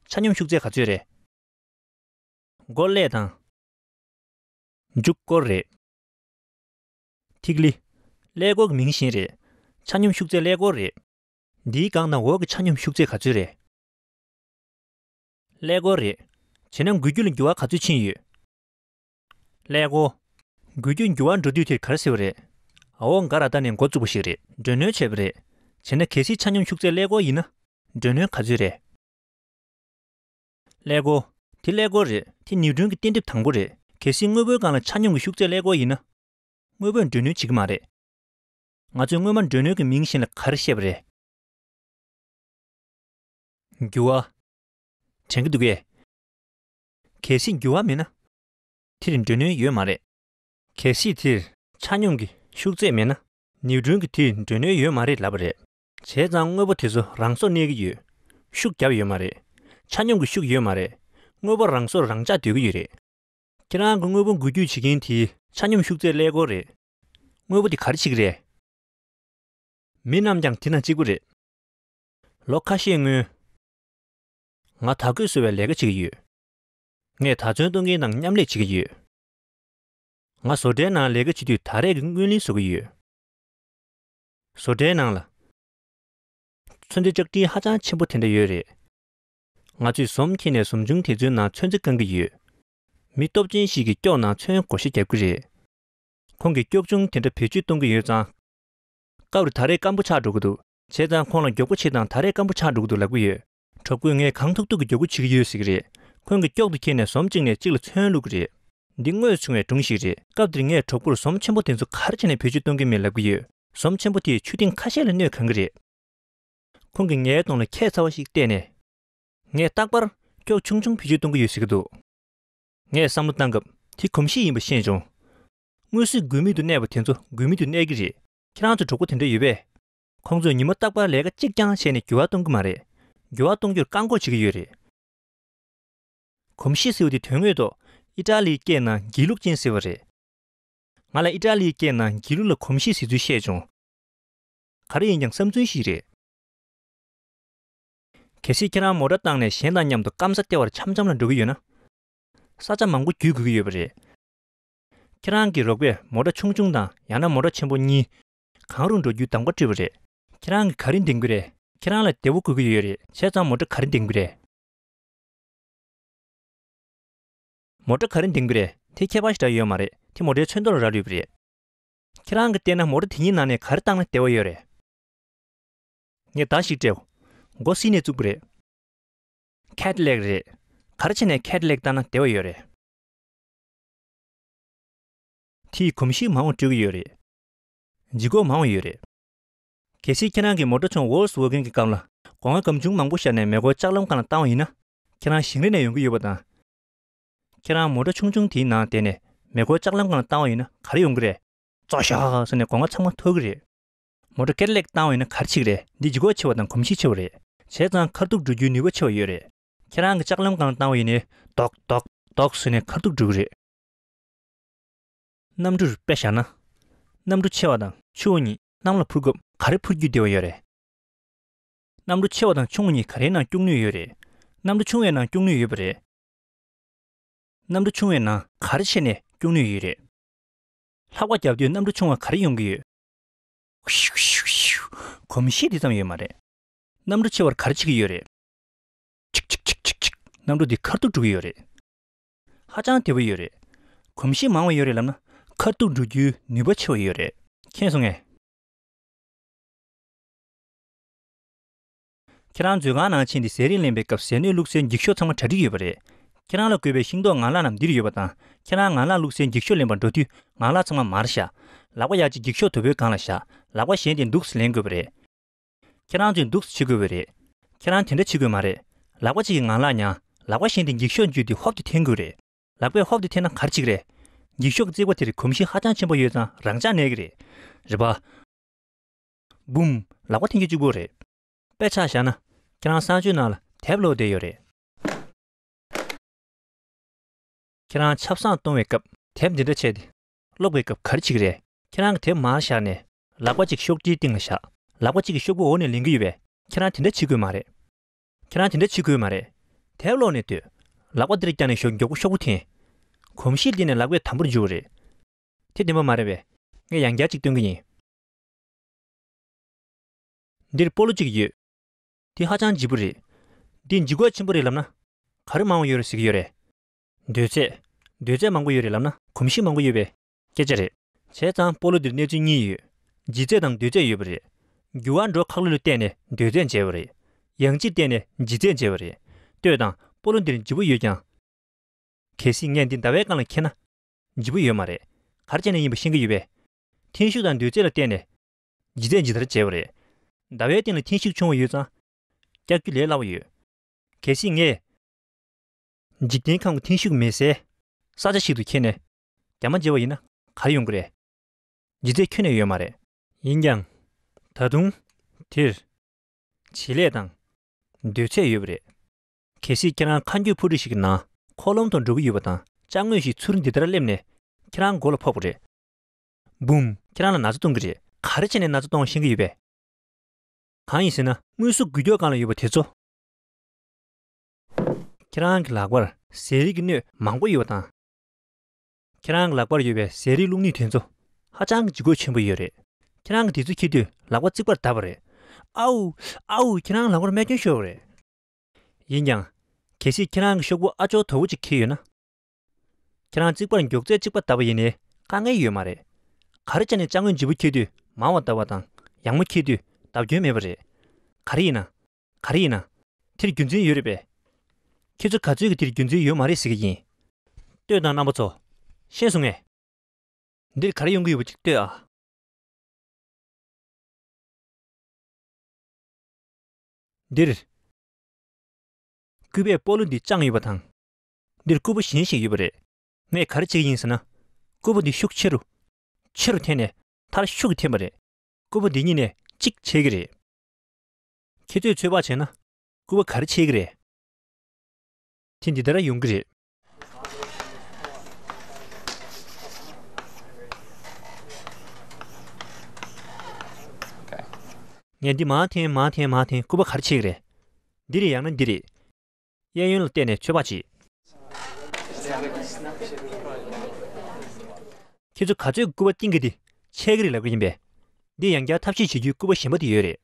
ཆ་སྙོམས་ཤུགས་ཚད་ག་ཚོད་རེད། མགོ་ཀླད་དང་། མཇུག་སྐོར་རེད། ཐིག་ལེ། ཀླད་ཀོར་གྱི་མིང་གཞན་རེད། ཆ་སྙོམས་ཤུགས་ཚད་ཀླད་ཀོར་རེད། འདིའི་སྒང་དང་འོག་གི་ཆ་སྙོམས་ཤུགས་ཚད་ག་ཚོད་རེད། ཀླད་ཀོར་རེད། བྱས་ན་འགུལ་སྐྱོད་ལ་འགྱུར་བ་ག་ཚོད་ཕྱིན་ཡོད། ཀླད་ཀོར། འགུལ་སྐྱོད་འགྱུར་བ་འགྲོ་དུས་དེར་ག་རེ་ཟེར་བ་རེད། འོག་འགའ་ར་བཏང་ནས་འགོ་བཙུགས་པ་ཞིག་རེད། འགྲོས་སྣོན་བྱས་པ་རེད། བྱས་ན་གལ་སྲིད་ཆ་སྙོམས་ཤུགས་ཚད་ཀླད་ཀོར་ཡིན་ན། འགྲོས་སྣོན་ག་ཚོད་རེད། ཀླད་ཀོར། དེ་ཀླད་ཀོར་རེད། དེ་ནིའུ་ཊོན་གྱི་གཏན་དེབ་དང་པོ་རེད། གལ་སྲིད་དངོས་པོའི་སྒང་ལ་ཆ་སྙོམས་ཀྱི་ཤུགས་ཚད་ཀླད་ཀོར་ཡིན་ན། དངོས་པོས་འགྲོས་སྣོན་བྱེད་ཀྱི་མ་རེད། ང་ཚོས་སྔོན་མ་འགྲོས་སྣོན་གྱི་མིང་གཞན་ལ་ག་རེ་བཤད་པ་རེད། འགྱུར་བ། དྲན་གྱི་འདུག་གས། གལ་སྲིད་འགྱུར་བ་མེད་ན། དེར་འགྲོས་སྣོན་ཡོད་མ་རེད། གལ་སྲིད་དེར་ཆ་སྙོམས་ཀྱི་ཤུགས་ཚད་མེད་ན། ནིའུ་ཊོན་གྱིས་དེར་འགྲོས་སྣོན་ཡོད་མ་རེད་ལབ་པ་རེད། བྱས་ཙང་དངོས་པོ་དེ་ཚོ་རང་སོར་གནས་ཀྱི་ཡོད། ཤུགས་བརྒྱབ་ཡོད་མ་རེད། ཆ་སྙོམས་ཀྱི་ཤུགས་ཡོད་མ་རེད། དངོས་པོ་རང་སོར་རང་འཇགས་སྡོད་ཀྱི་ཡོད་རེད། ཁྱེད་རང་གི་དངོས་པོ་འགུལ་སྐྱོད་བྱེད་མཁན་དེའི་ཆ་སྙོམས་ཤུགས་ཚད་ཀླད་ཀོར་རེད། དངོས་པོ་དེ་ག་རེ་བྱེད་ཀྱི་རེད། མི་རྣམས་ཀྱང་དེ་དང་གཅིག་པ་རེད། ལོ་ཁ་ཤས་སྔོན། ང་དར་གོས་བཟོ་བའི་ལས་ཀ་བྱེད་ཀྱི་ཡོད། ངས་དར་ཚོན་གཏོང་མཁན་དང་མཉམ་ལས་བྱེད་ཀྱི་ཡོད། ང་བཟོ་གྲྭའི་ནང་ལས་ཀ་བྱེད་དུས་དར་རས་ཀྱི་རྔུལ་ལེན་བཟོ་གི་ཡོད། བཟོ་གྲྭའི་ནང་ལ། ཚོན་རྩི་ལྕགས་ཀྲིན་ཧ་ཅང་ཆེན་པོ་དེ་འདྲ་ཡོད་རེད། ང་ཚོས་ཟོམ་འཁྱེར་ནས་ཟོམ་ཆུང་དེ་ཚོའི་ནང་ཚོན་རྩི་བཀང་གི་ཡོད། མི་སྟོབས་ཅན་ཞིག་གིས་ཀྱོག་ནང་ཚོན་བགོ་བཤའ་རྒྱབ་ཀྱི་རེད། ཁོང་གིས་ཀྱོག་ཆུང་དེ་འདྲ་བེད་སྤྱོད་གཏོང་གི་ཡོད་ཙང་། སྐབས་རེ་དར་རས་སྐམ་པོ་ཆགས་འགྲོ་གི་འདུག། བྱས་ཙང་ཁོང་ལ་མགྱོགས་པོ་བྱེད་དང་། དར་རས་སྐམ་པོ་ཆགས་འགྲོ་གི་འདུག་ལབ་ཀྱི་ཡོད། གྲོགས་པོས་ངས་གང་ཐུབ་ཐུབ་ཀྱིས་མགྱོགས་པོ་བྱེད་ཀྱི་ཡོད་ཟེར་གྱི་རེད། ཁོང་གིས་ཀྱོག་དེ་འཁྱེར་ནས་ཟོམ་བཅིངས་ནས་གཅིག་ལ་ཚོན་བླུགས་ཀྱི་རེད། འདི་དངོས་སུ་བྱུང་བའི་སྒྲུང་ཞིག་རེད། སྐབས་དེར་ངས་གྲོགས་པོར་ཟོམ་ཆེན་པོ་དེ་ཚོ་ག་རེ་བྱས་ནས་བེད་སྤྱོད་གཏོང་གི་མེད་ལབ་ཀྱི་ཡོད། ཟོམ་ཆེན་པོ་དེས་ཆུ་ཐེངས་ཁ་ཤས་ལ་སྣོད་གང་གི་རེད། ཁོང་གིས་ངའི་གདོང་ལ་ཁྱད་མཚར་བ་ཞིག་བལྟས་ནས། ངས་རྟག་པར་ཀྱོག་ཆུང་ཆུང་བེད་སྤྱོད་གཏོང་གི་ཡོད་ཟེར་གྱི་འདུག། ངས་བསམ་བློ་བཏང་སྐབས་དེ་གོམས་གཤིས་ཡིན་པ་ཤེས་བྱུང་། དངོས་སུ་དགོས་མེད་དུ་གནས་པ་དེ་ཚོ་དགོས་མེད་དུ་གནས་ཀྱི་རེད། ཁྱེད་རང་ཚོ་གྲོགས་པོ་དེ་འདྲ་ཡོད་པས། ཁོང་ཚོས་ཉི་མ་རྟག་པར་ལས་ཀ་གཅིག་རྐྱང་བྱས་ནས་འགྱུར་བ་གཏོང་གི་མ་རེད། འགྱུར་བ་གཏོང་རྒྱུར་བཀག་འགོག་བྱེད་ཀྱི་ཡོད་རེད། གོམས་གཤིས་ཟེར་བ་དེ་དོན་དངོས་ཐོག་ཨི་ཊ་ལིའི་སྐད་ནང་སྒྱིད་ལུག་ཅན་ཟེར་བ་རེད། ང་ལ་ཨི་ཊ་ལིའི་སྐད་ནང་སྒྱིད་ལུག་ལ་གོམས་གཤིས་ཟེར་ཚུལ་བཤད་བྱུང་། ག་རེ་ཡིན་ཀྱང་བསམ་ཚུལ་ཞིག་རེད། གལ་སྲིད་ཁྱེད་རང་མོ་ཊ་བཏང་ནས་གཞན་དང་མཉམ་དུ་སྐམ་ས་ལྟེ་བར་འཆམ་འཆམ་ལ་འགྲོ་གི་ཡོད་ན། ས་ཆ་མང་པོ་བརྒྱུད་དགོས་ཀྱི་ཡོད་པ་རེད། ཁྱེད་རང་གི་རོགས་པས་མོ་ཊ་ཆུང་ཆུང་དང་ཡང་ན་མོ་ཊ་ཆེན་པོ་གཉིས། གང་རུང་འགྲོ་རྒྱུའི་གདམ་ག་སྤྲོད་པ་རེད། ཁྱེད་རང་གིས་ག་རེ་འདེམས་ཀྱི་རེད། ཁྱེད་རང་ལ་བདེ་བོ་དགོས་ཀྱི་ཡོད་རེད། བྱས་ཙང་མོ་ཊ་ག་རེ་འདེམས་ཀྱི་རེད། མོ་ཊ་ག་རེ་འདེམས་ཀྱི་རེད། དེ་ཁྱད་པར་ཞེ་དྲག་ཡོད་མ་རེད། དེ་མོ་ཊའི་ཚོན་མདོག་ལ་རག་ལུས་པ་རེད། ཁྱེད་རང་གིས་བལྟས་ན་མོ་ཊ་དེ་གཉིས་ནང་ནས་ག་རེ་བཏང་ན་བདེ་བོ་ཡོད་རེད། ངས་བརྡ་ཞིག་སྤྲད། མགོ་སྲིད་ནས་བཙུགས་པ་རེད། ཁེ་ཌི་ལེག་རེད། ག་རེ་བྱས་ནས་ཁེ་ཌི་ལེག་བཏང་ན་བདེ་བོ་ཡོད་རེད། དེས་གོམས་གཤིས་མང་བ་སྤྲོད་ཀྱི་ཡོད་རེད། ལྗིད་ཁོག་མང་བ་ཡོད་རེད། གལ་སྲིད་ཁྱེད་རང་གིས་མོ་ཊ་ཆུང་ཝོལ་སི་ཝོ་གན་གྱི་སྒང་ལ་སྒོ་ང་སྒམ་ཆུང་མང་པོ་བཞག་ནས་མེ་འཁོར་ལྕགས་ལམ་སྒང་ལ་བཏང་བ་ཡིན་ན། ཁྱེད་རང་ཞིང་རི་ནས་ཡོང་གི་ཡོད་པ་དང་། ཁྱེད་རང་མོ་ཊ་ཆུང་ཆུང་དེའི་ནང་བསྡད་ནས་མེ་འཁོར་ལྕགས་ལམ་སྒང་ལ་བཏང་བ་ཡིན་ན་ག་རེ་ཡོང་གི་རེད། ཙོག་ཤག་ཟེར་ནས་སྒོ་ང་ཚང་མ་འཐོར་གི་རེད། མོ་ཊ་ཁེ་ཌི་ལེག་བཏང་བ་ཡིན་ན་ག་རེ་བྱེད་ཀྱི་རེད། འདི་ལྗིད་ཁོག་ཆེ་བ་དང་གོམས་གཤིས་ཆེ་བ་རེད། བྱས་ཙང་ཁ་ཐུག་འགྲོ་རྒྱུའི་ནུས་པ་ཆེ་བ་ཡོད་རེད། ཁྱེད་རང་གིས་ལྕགས་ལམ་སྒང་ལ་བཏང་བ་ཡིན་ནའི་རྡོག་རྡོག་རྡོག་ཟེར་ནས་ཁ་ཐུག་འགྲོ་གི་རེད། གནམ་གྲུར་དཔེ་བཞག་ན། གནམ་གྲུ་ཆེ་བ་དང་ཆུང་བ་གཉིས་གནམ་ལ་འཕུར་སྐབས་ག་རེ་འཕུར་རྒྱུ་བདེ་བ་ཡོད་རེད། གནམ་གྲུ་ཆེ་བ་དང་ཆུང་བ་གཉིས་ག་རེའི་ནང་སྐྱོགས་ནུས་ཡོད་རེད། གནམ་གྲུ་ཆུང་བའི་ནང་སྐྱོགས་ནུས་ཡོད་པ་རེད། གནམ་གྲུ་ཆུང་བའི་ནང་ག་རེ་བྱས་ནས་སྐྱོགས་ནུས་ཡོད་རེད། ལྷགས་པ་བརྒྱབ་དུས་གནམ་གྲུ་ཆུང་བ་ག་རེ་ཡོང་གི་ཡོད། ཤིའུ་ཤིའུ་ཤིའུ། གོམས་གཤིས་དེ་ཙམ་ཡོད་མ་རེད། གནམ་གྲུ་ཆེ་བར་ག་རེ་བྱེད་ཀྱི་ཡོད་རེད། ཅིག་ཅིག་ཅིག་ཅིག་ཅིག། གནམ་གྲུ་འདི་ཁ་ཐུག་འགྲོ་གི་ཡོད་རེད། ཧ་ཅང་བདེ་པོ་ཡོད་རེད། གོམས་གཤིས་མང་བ་ཡོད་རེད་ལབ་ན། ཁ་ཐུག་འགྲོ་རྒྱུའི་ནུས་པ་ཆེ་བ་ཡོད་རེད། མཁྱེན་སོང་ངས། ཁྱེད་རང་མཛོད་ཁང་ནང་ཕྱིན་ཏེ་ཟས་རིགས་ལེན་པའི་སྐབས་ཟས་སྣོད་བླུགས་སའི་འགྱིག་ཤོག་ཚང་མ་གྲ་སྒྲིག་ཡོད་པ་རེད། ཁྱེད་རང་ལ་དགོས་པའི་ཤིང་ཏོག་ངང་ལག་རྣམས་འདིར་ཡོད་པ་དང་། ཁྱེད་རང་ངང་ལག་བླུགས་སའི་འགྱིག་ཤོག་ལེན་པར་འགྲོ་དུས་ངང་ལག་ཚང་མ་མར་བཞག། ལག་པ་ཡར་གཅིག་འགྱིག་ཤོག་དོ་པོའི་སྒང་ལ་བཞག། ལག་པ་གཞན་དེ་འདུག་སེ་ལེན་དགོས་པ་རེད། ཁྱེད་རང་ཚོས་འདུག་སེ་བྱེད་དགོས་པ་རེད། ཁྱེད་རང་དེ་འདྲ་བྱེད་དགོས་མ་རེད། ལག་པ་གཅིག་གིས་ངང་ལག་མྱངས། ལག་པ་གཞན་དེ་འགྱིག་ཤོག་འཇུས་ཏེ་ཧོབ་ཏེ་འཐེན་དགོས་རེད། ལག་པས་ཧོབ་ཏེ་འཐེན་ན་ག་རེ་བྱེད་ཀྱི་རེད། འགྱིག་ཤོག་གི་རྩིག་པ་དེར་གོམས་གཤིས་ཧ་ཅང་ཆེན་པོ་ཡོད་ཙང་རང་འཇགས་གནས་ཀྱི་རེད། རེད་པ། འབུམ། ལག་པ་འཐེན་རྒྱུ་གཅིག་པོ་རེད། དཔེ་ཆ་བཞག་ན། ཁྱེད་རང་གསང་སྤྱོད་ནང་ལ་དེབ་ཀློག་བསྡད་ཡོད་རེད། ཁྱེད་རང་ཆབ་གསང་གཏོང་བའི་སྐབས་དེབ་འདི་འདྲ་ཕྱེ་སྟེ་ཀློག་པའི་སྐབས་ག་རེ་བྱེད་ཀྱི་རེད། ཁྱེད་རང་གི་དེབ་མར་བཞག་ནས་ལག་པ་གཅིག་ཤོག་དྲིལ་སྟེང་ལ་བཞག། ལག་པ་གཅིག་གིས་ཤོག་བུ་འོག་ནས་ལེན་གྱི་ཡོད་པས། ཁྱེད་རང་དེ་འདྲ་བྱེད་དགོས་མ་རེད། ཁྱེད་རང་དེ་འདྲ་བྱེད་དགོས་མ་རེད། དེབ་ཀློག་ནས་སྡོད། ལག་པ་འདིར་བརྐྱངས་ནས་ཤོག་མགྱོགས་པོ་ཤོག་བུ་འཐེན། གོམས་གཤིས་འདི་ནས་ལག་པས་དམ་པོར་འཇུ་བ་རེད། དེ་བདེན་པ་མ་རེད་པས། ངས་ཡང་བསྐྱར་གཅིག་སྟོན་གྱི་ཡིན། འདིར་སྤོ་ལོ་གཅིག་ཡོད། འདི་ཧ་ཅང་ལྗིད་པོ་རེད། འདི་ལྗིད་ཁོག་ཆེན་པོ་རེད་ལབ་ན། ག་རེ་མང་བ་ཡོད་རེད་ཟེར་གྱི་ཡོད་རེད། འདོད་ཚད། འདོད་ཚད་མང་པོ་ཡོད་རེད་ལབ་ན་གོམས་གཤིས་མང་པོ་ཡོད་པའི་སྐད་ཆ་རེད། བྱས་ཙང་སྤོ་ལོ་འདིར་གནས་ཚུལ་གཉིས་ཡོད། ལྗིད་ཚད་དང་འདོད་ཚད་ཡོད་པ་རེད། འགྱུར་བ་འགྲོ་ཁག་ལོས་ལ་བལྟས་ནས་འདོད་ཚད་འཇལ་བ་རེད། ཡང་ལྗིད་བལྟས་ནས་ལྗིད་ཚད་འཇལ་བ་རེད། ལྟོས་དང་། སྤོ་ལོ་འདིར་ལྗིད་པོ་ཡོད་ཀྱང་། གལ་སྲིད་ངས་འདི་ཟླ་བའི་སྒང་ལ་འཁྱེར་ན། ལྗིད་པོ་ཡོད་མ་རེད། ག་རེ་བྱས་ནས་ཡིན་པ་ཤེས་ཀྱི་ཡོད་པས། འཐེན་ཤུགས་དང་འདོད་ཚད་ལ་བལྟས་ནས། ལྗིད་ཚད་ཇི་ལྟར་འཇལ་བ་རེད། ཟླ་བའི་སྟེང་ལ་འཐེན་ཤུགས་ཆུང་བ་ཡོད་ཙང་། བཀྱག་རྒྱུ་ལས་སླ་བ་ཡོད། གལ་སྲིད་ངས། འཇིག་རྟེན་ཁམས་ཀྱི་འཐེན་ཤུགས་མེད་སའི་ས་ཆ་ཞིག་ཏུ་འཁྱེར་ནས་རྒྱ་མ་བརྗེ་བ་ཡིན་ན་ག་རེ་ཡོང་གི་རེད། ལྗིད་ཚད་ཁྱོན་ནས་ཡོད་མ་རེད། ཡིན་ཀྱང་། ད་དུང་། དེར། བྱེད་ལས་དང་། འདོད་ཚད་ཡོད་པ་རེད། གལ་སྲིད་ཁྱེད་རང་མཁའ་འགྱུར་འཕུར་གྲུ་ཞིག་གི་ནང་འཁོར་ལམ་དུ་འགྲོ་གི་ཡོད་པ་དང་ཅ་དངོས་ཤིག་ཚུར་འདི་ལྟར་སླེབས་ནས་ཁྱེད་རང་མགོ་ལ་ཕོག་པ་རེད། འབུམ། ཁྱེད་རང་ལ་ན་ཚ་གཏོང་གི་རེད། ག་རེ་བྱས་ནས་ན་ཚ་གཏོང་བ་ཤེས་ཀྱི་ཡོད་པས། གང་ཡིན་ཟེར་ན་དངོས་གཟུགས་འགུལ་སྐྱོད་སྒང་ལ་ཡོད་པ་དེ་ཚོ། ཁྱེད་རང་གི་ལག་པར་ཟས་རིགས་ཀྱི་སྣོད་མང་པོ་ཡོད་པ་དང་། ཁྱེད་རང་གི་ལག་པར་ཡོད་པའི་ཟས་རིགས་བླུགས་སྣོད་དེ་ཚོ་ཧ་ཅང་གི་ལྗིད་ཁོག་ཆེན་པོ་ཡོད་རེད། ཁྱེད་རང་གིས་དེ་ཚོ་འཁྱེར་དུས་ལག་པ་རྩིག་པར་བརྡབས་པ་རེད། ཨའུ། ཨའུ། ཁྱེད་རང་ལག་པར་རྨས་སྐྱོན་ཤོར་བ་རེད། ཡིན་ཀྱང་། གལ་སྲིད་ཁྱེད་རང་གིས་ཤོག་བུ་ཨ་ཅོ་དོ་བོ་གཅིག་འཁྱེར་ཡོད་ན། ཁྱེད་རང་རྩིག་པར་མགྱོགས་ཚད་གཅིག་པ་བརྡབས་པ་ཡིན་ནའི་དཀའ་ངལ་ཡོད་མ་རེད། ག་རེ་བྱས་ནས་ཅ་དངོས་ལྗིད་པོ་འཁྱེར་དུས་མང་བ་བརྡབས་པ་དང་ཡང་མོ་འཁྱེར་དུས་བརྡབ་སྐྱོན་མེད་པ་རེད། ག་རེ་ཡིན་ན། ག་རེ་ཡིན་ན། དེར་རྒྱུ་མཚན་ཡོད་རེད་པས། ཁྱེད་ཚོ་ག་ཚོད་ཀྱིས་དེར་རྒྱུ་མཚན་ཡོད་མ་རེད་ཟེར་གྱི་ཡིན། ལྟོས་དང་རྣམ་པ་ཚོ། ཤེས་སོང་ངས། འདིར་ག་རེ་ཡོང་གི་ཡོད་པ་ཅིག་ལྟོས་ཨ། འདིར། སྐུད་པས་སྤོ་ལོ་འདི་དཔྱངས་ཡོད་པ་དང་། འདིར་སྐུད་པ་གཞན་ཞིག་ཡོད་པ་རེད། ངས་ག་རེ་བྱེད་ཀྱི་ཡིན་ཟེར་ན། སྐུད་པ་འདི་ཤུགས་ཆེ་རུ། ཆེ་རུ་འཐེན་ནས་མཐར་ཤུགས་ཀྱིས་འཐེན་པ་རེད། སྐུད་པ་འདི་གཉིས་ནས་ གཅིག་ཆད་ཀྱི་རེད། ཁྱེད་ཚོས་ཚོད་དཔག་བྱས་ན་སྐུད་པ་ག་རེ་ཆད་ཀྱི་རེད། དེ་འདི་ལྟར་ཡོང་གི་རེད། ངས་འདི་མར་འཐེན་མར་འཐེན་མར་འཐེན། སྐུད་པ་ག་རེ་ཆད་ཀྱི་རེད། འདི་རེད་ཡང་ན་འདི་རེད། གཡས་གཡོན་ལ་བལྟས་ནས་ཚོད་དཔག་བྱེད། ཁྱེད་ཚོ་ག་ཚོད་སྐུད་པ་གཏིང་གི་དེ་ཆད་ཀྱི་རེད་ལབ་ཀྱི་ཡིན་པས། འདི་ཡང་བསྐྱར་ཐབས་ཤེས་བྱེད་རྒྱུའི་སྐུད་པ་གཞན་པ་དེ་ཡོད་རེད།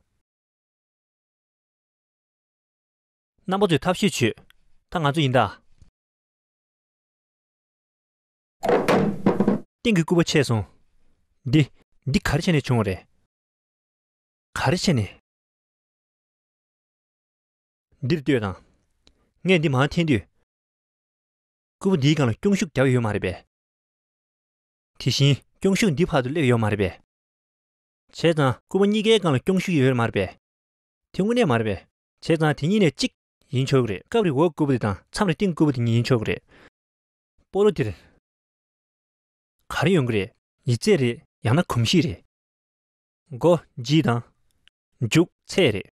རྣམ་པ་ཚོས་ཐབས་ཤེས་བྱོས། ད་ང་ཚོ་ཡིན་ད། སྟེང་གི་སྐུད་པ་ཆད་སོང་། འདི། འདི་ག་རེ་བྱས་ནས་བྱུང་བ་རེད། ག་རེ་བྱས་ནས། འདིར་ལྟོས་དང་། ངས་འདི་མར་འཐེན་དུས། སྐུད་པ་འདིའི་སྒང་ལ་སྐྱོན་ཤུགས་བརྒྱབ་ཡོད་མ་རེད་པས། དེ་བཞིན་སྐྱོན་ཤུགས་འདི་བར་དུ་སླེབས་ཡོད་མ་རེད་པས། བྱས་ཙང་སྐུད་པ་གཉིས་ཀའི་སྒང་ལ་སྐྱོན་ཤུགས་ཡོད་མ་རེད་པས། དེ་དངོས་གནས་མ་རེད་པས། བྱས་ཙང་དེ་གཉིས་ནས་གཅིག་ཡིན་ཆོག་གི་རེད། སྐབས་རེ་འོག་སྐུད་པ་དེ་དང་མཚམས་རེ་སྟེང་སྐུད་པ་དེ་གཉིས་ཡིན་ཆོག་གི་རེད། སྤོ་ལོ་འདིར། ག་རེ་ཡོང་གི་རེད། ལྗིད་ཚད་རེད་ཡང་ན་གོམས་གཤིས་རེད། མགོ་ལྗིད་དང་། མཇུག་ཚད་རེད།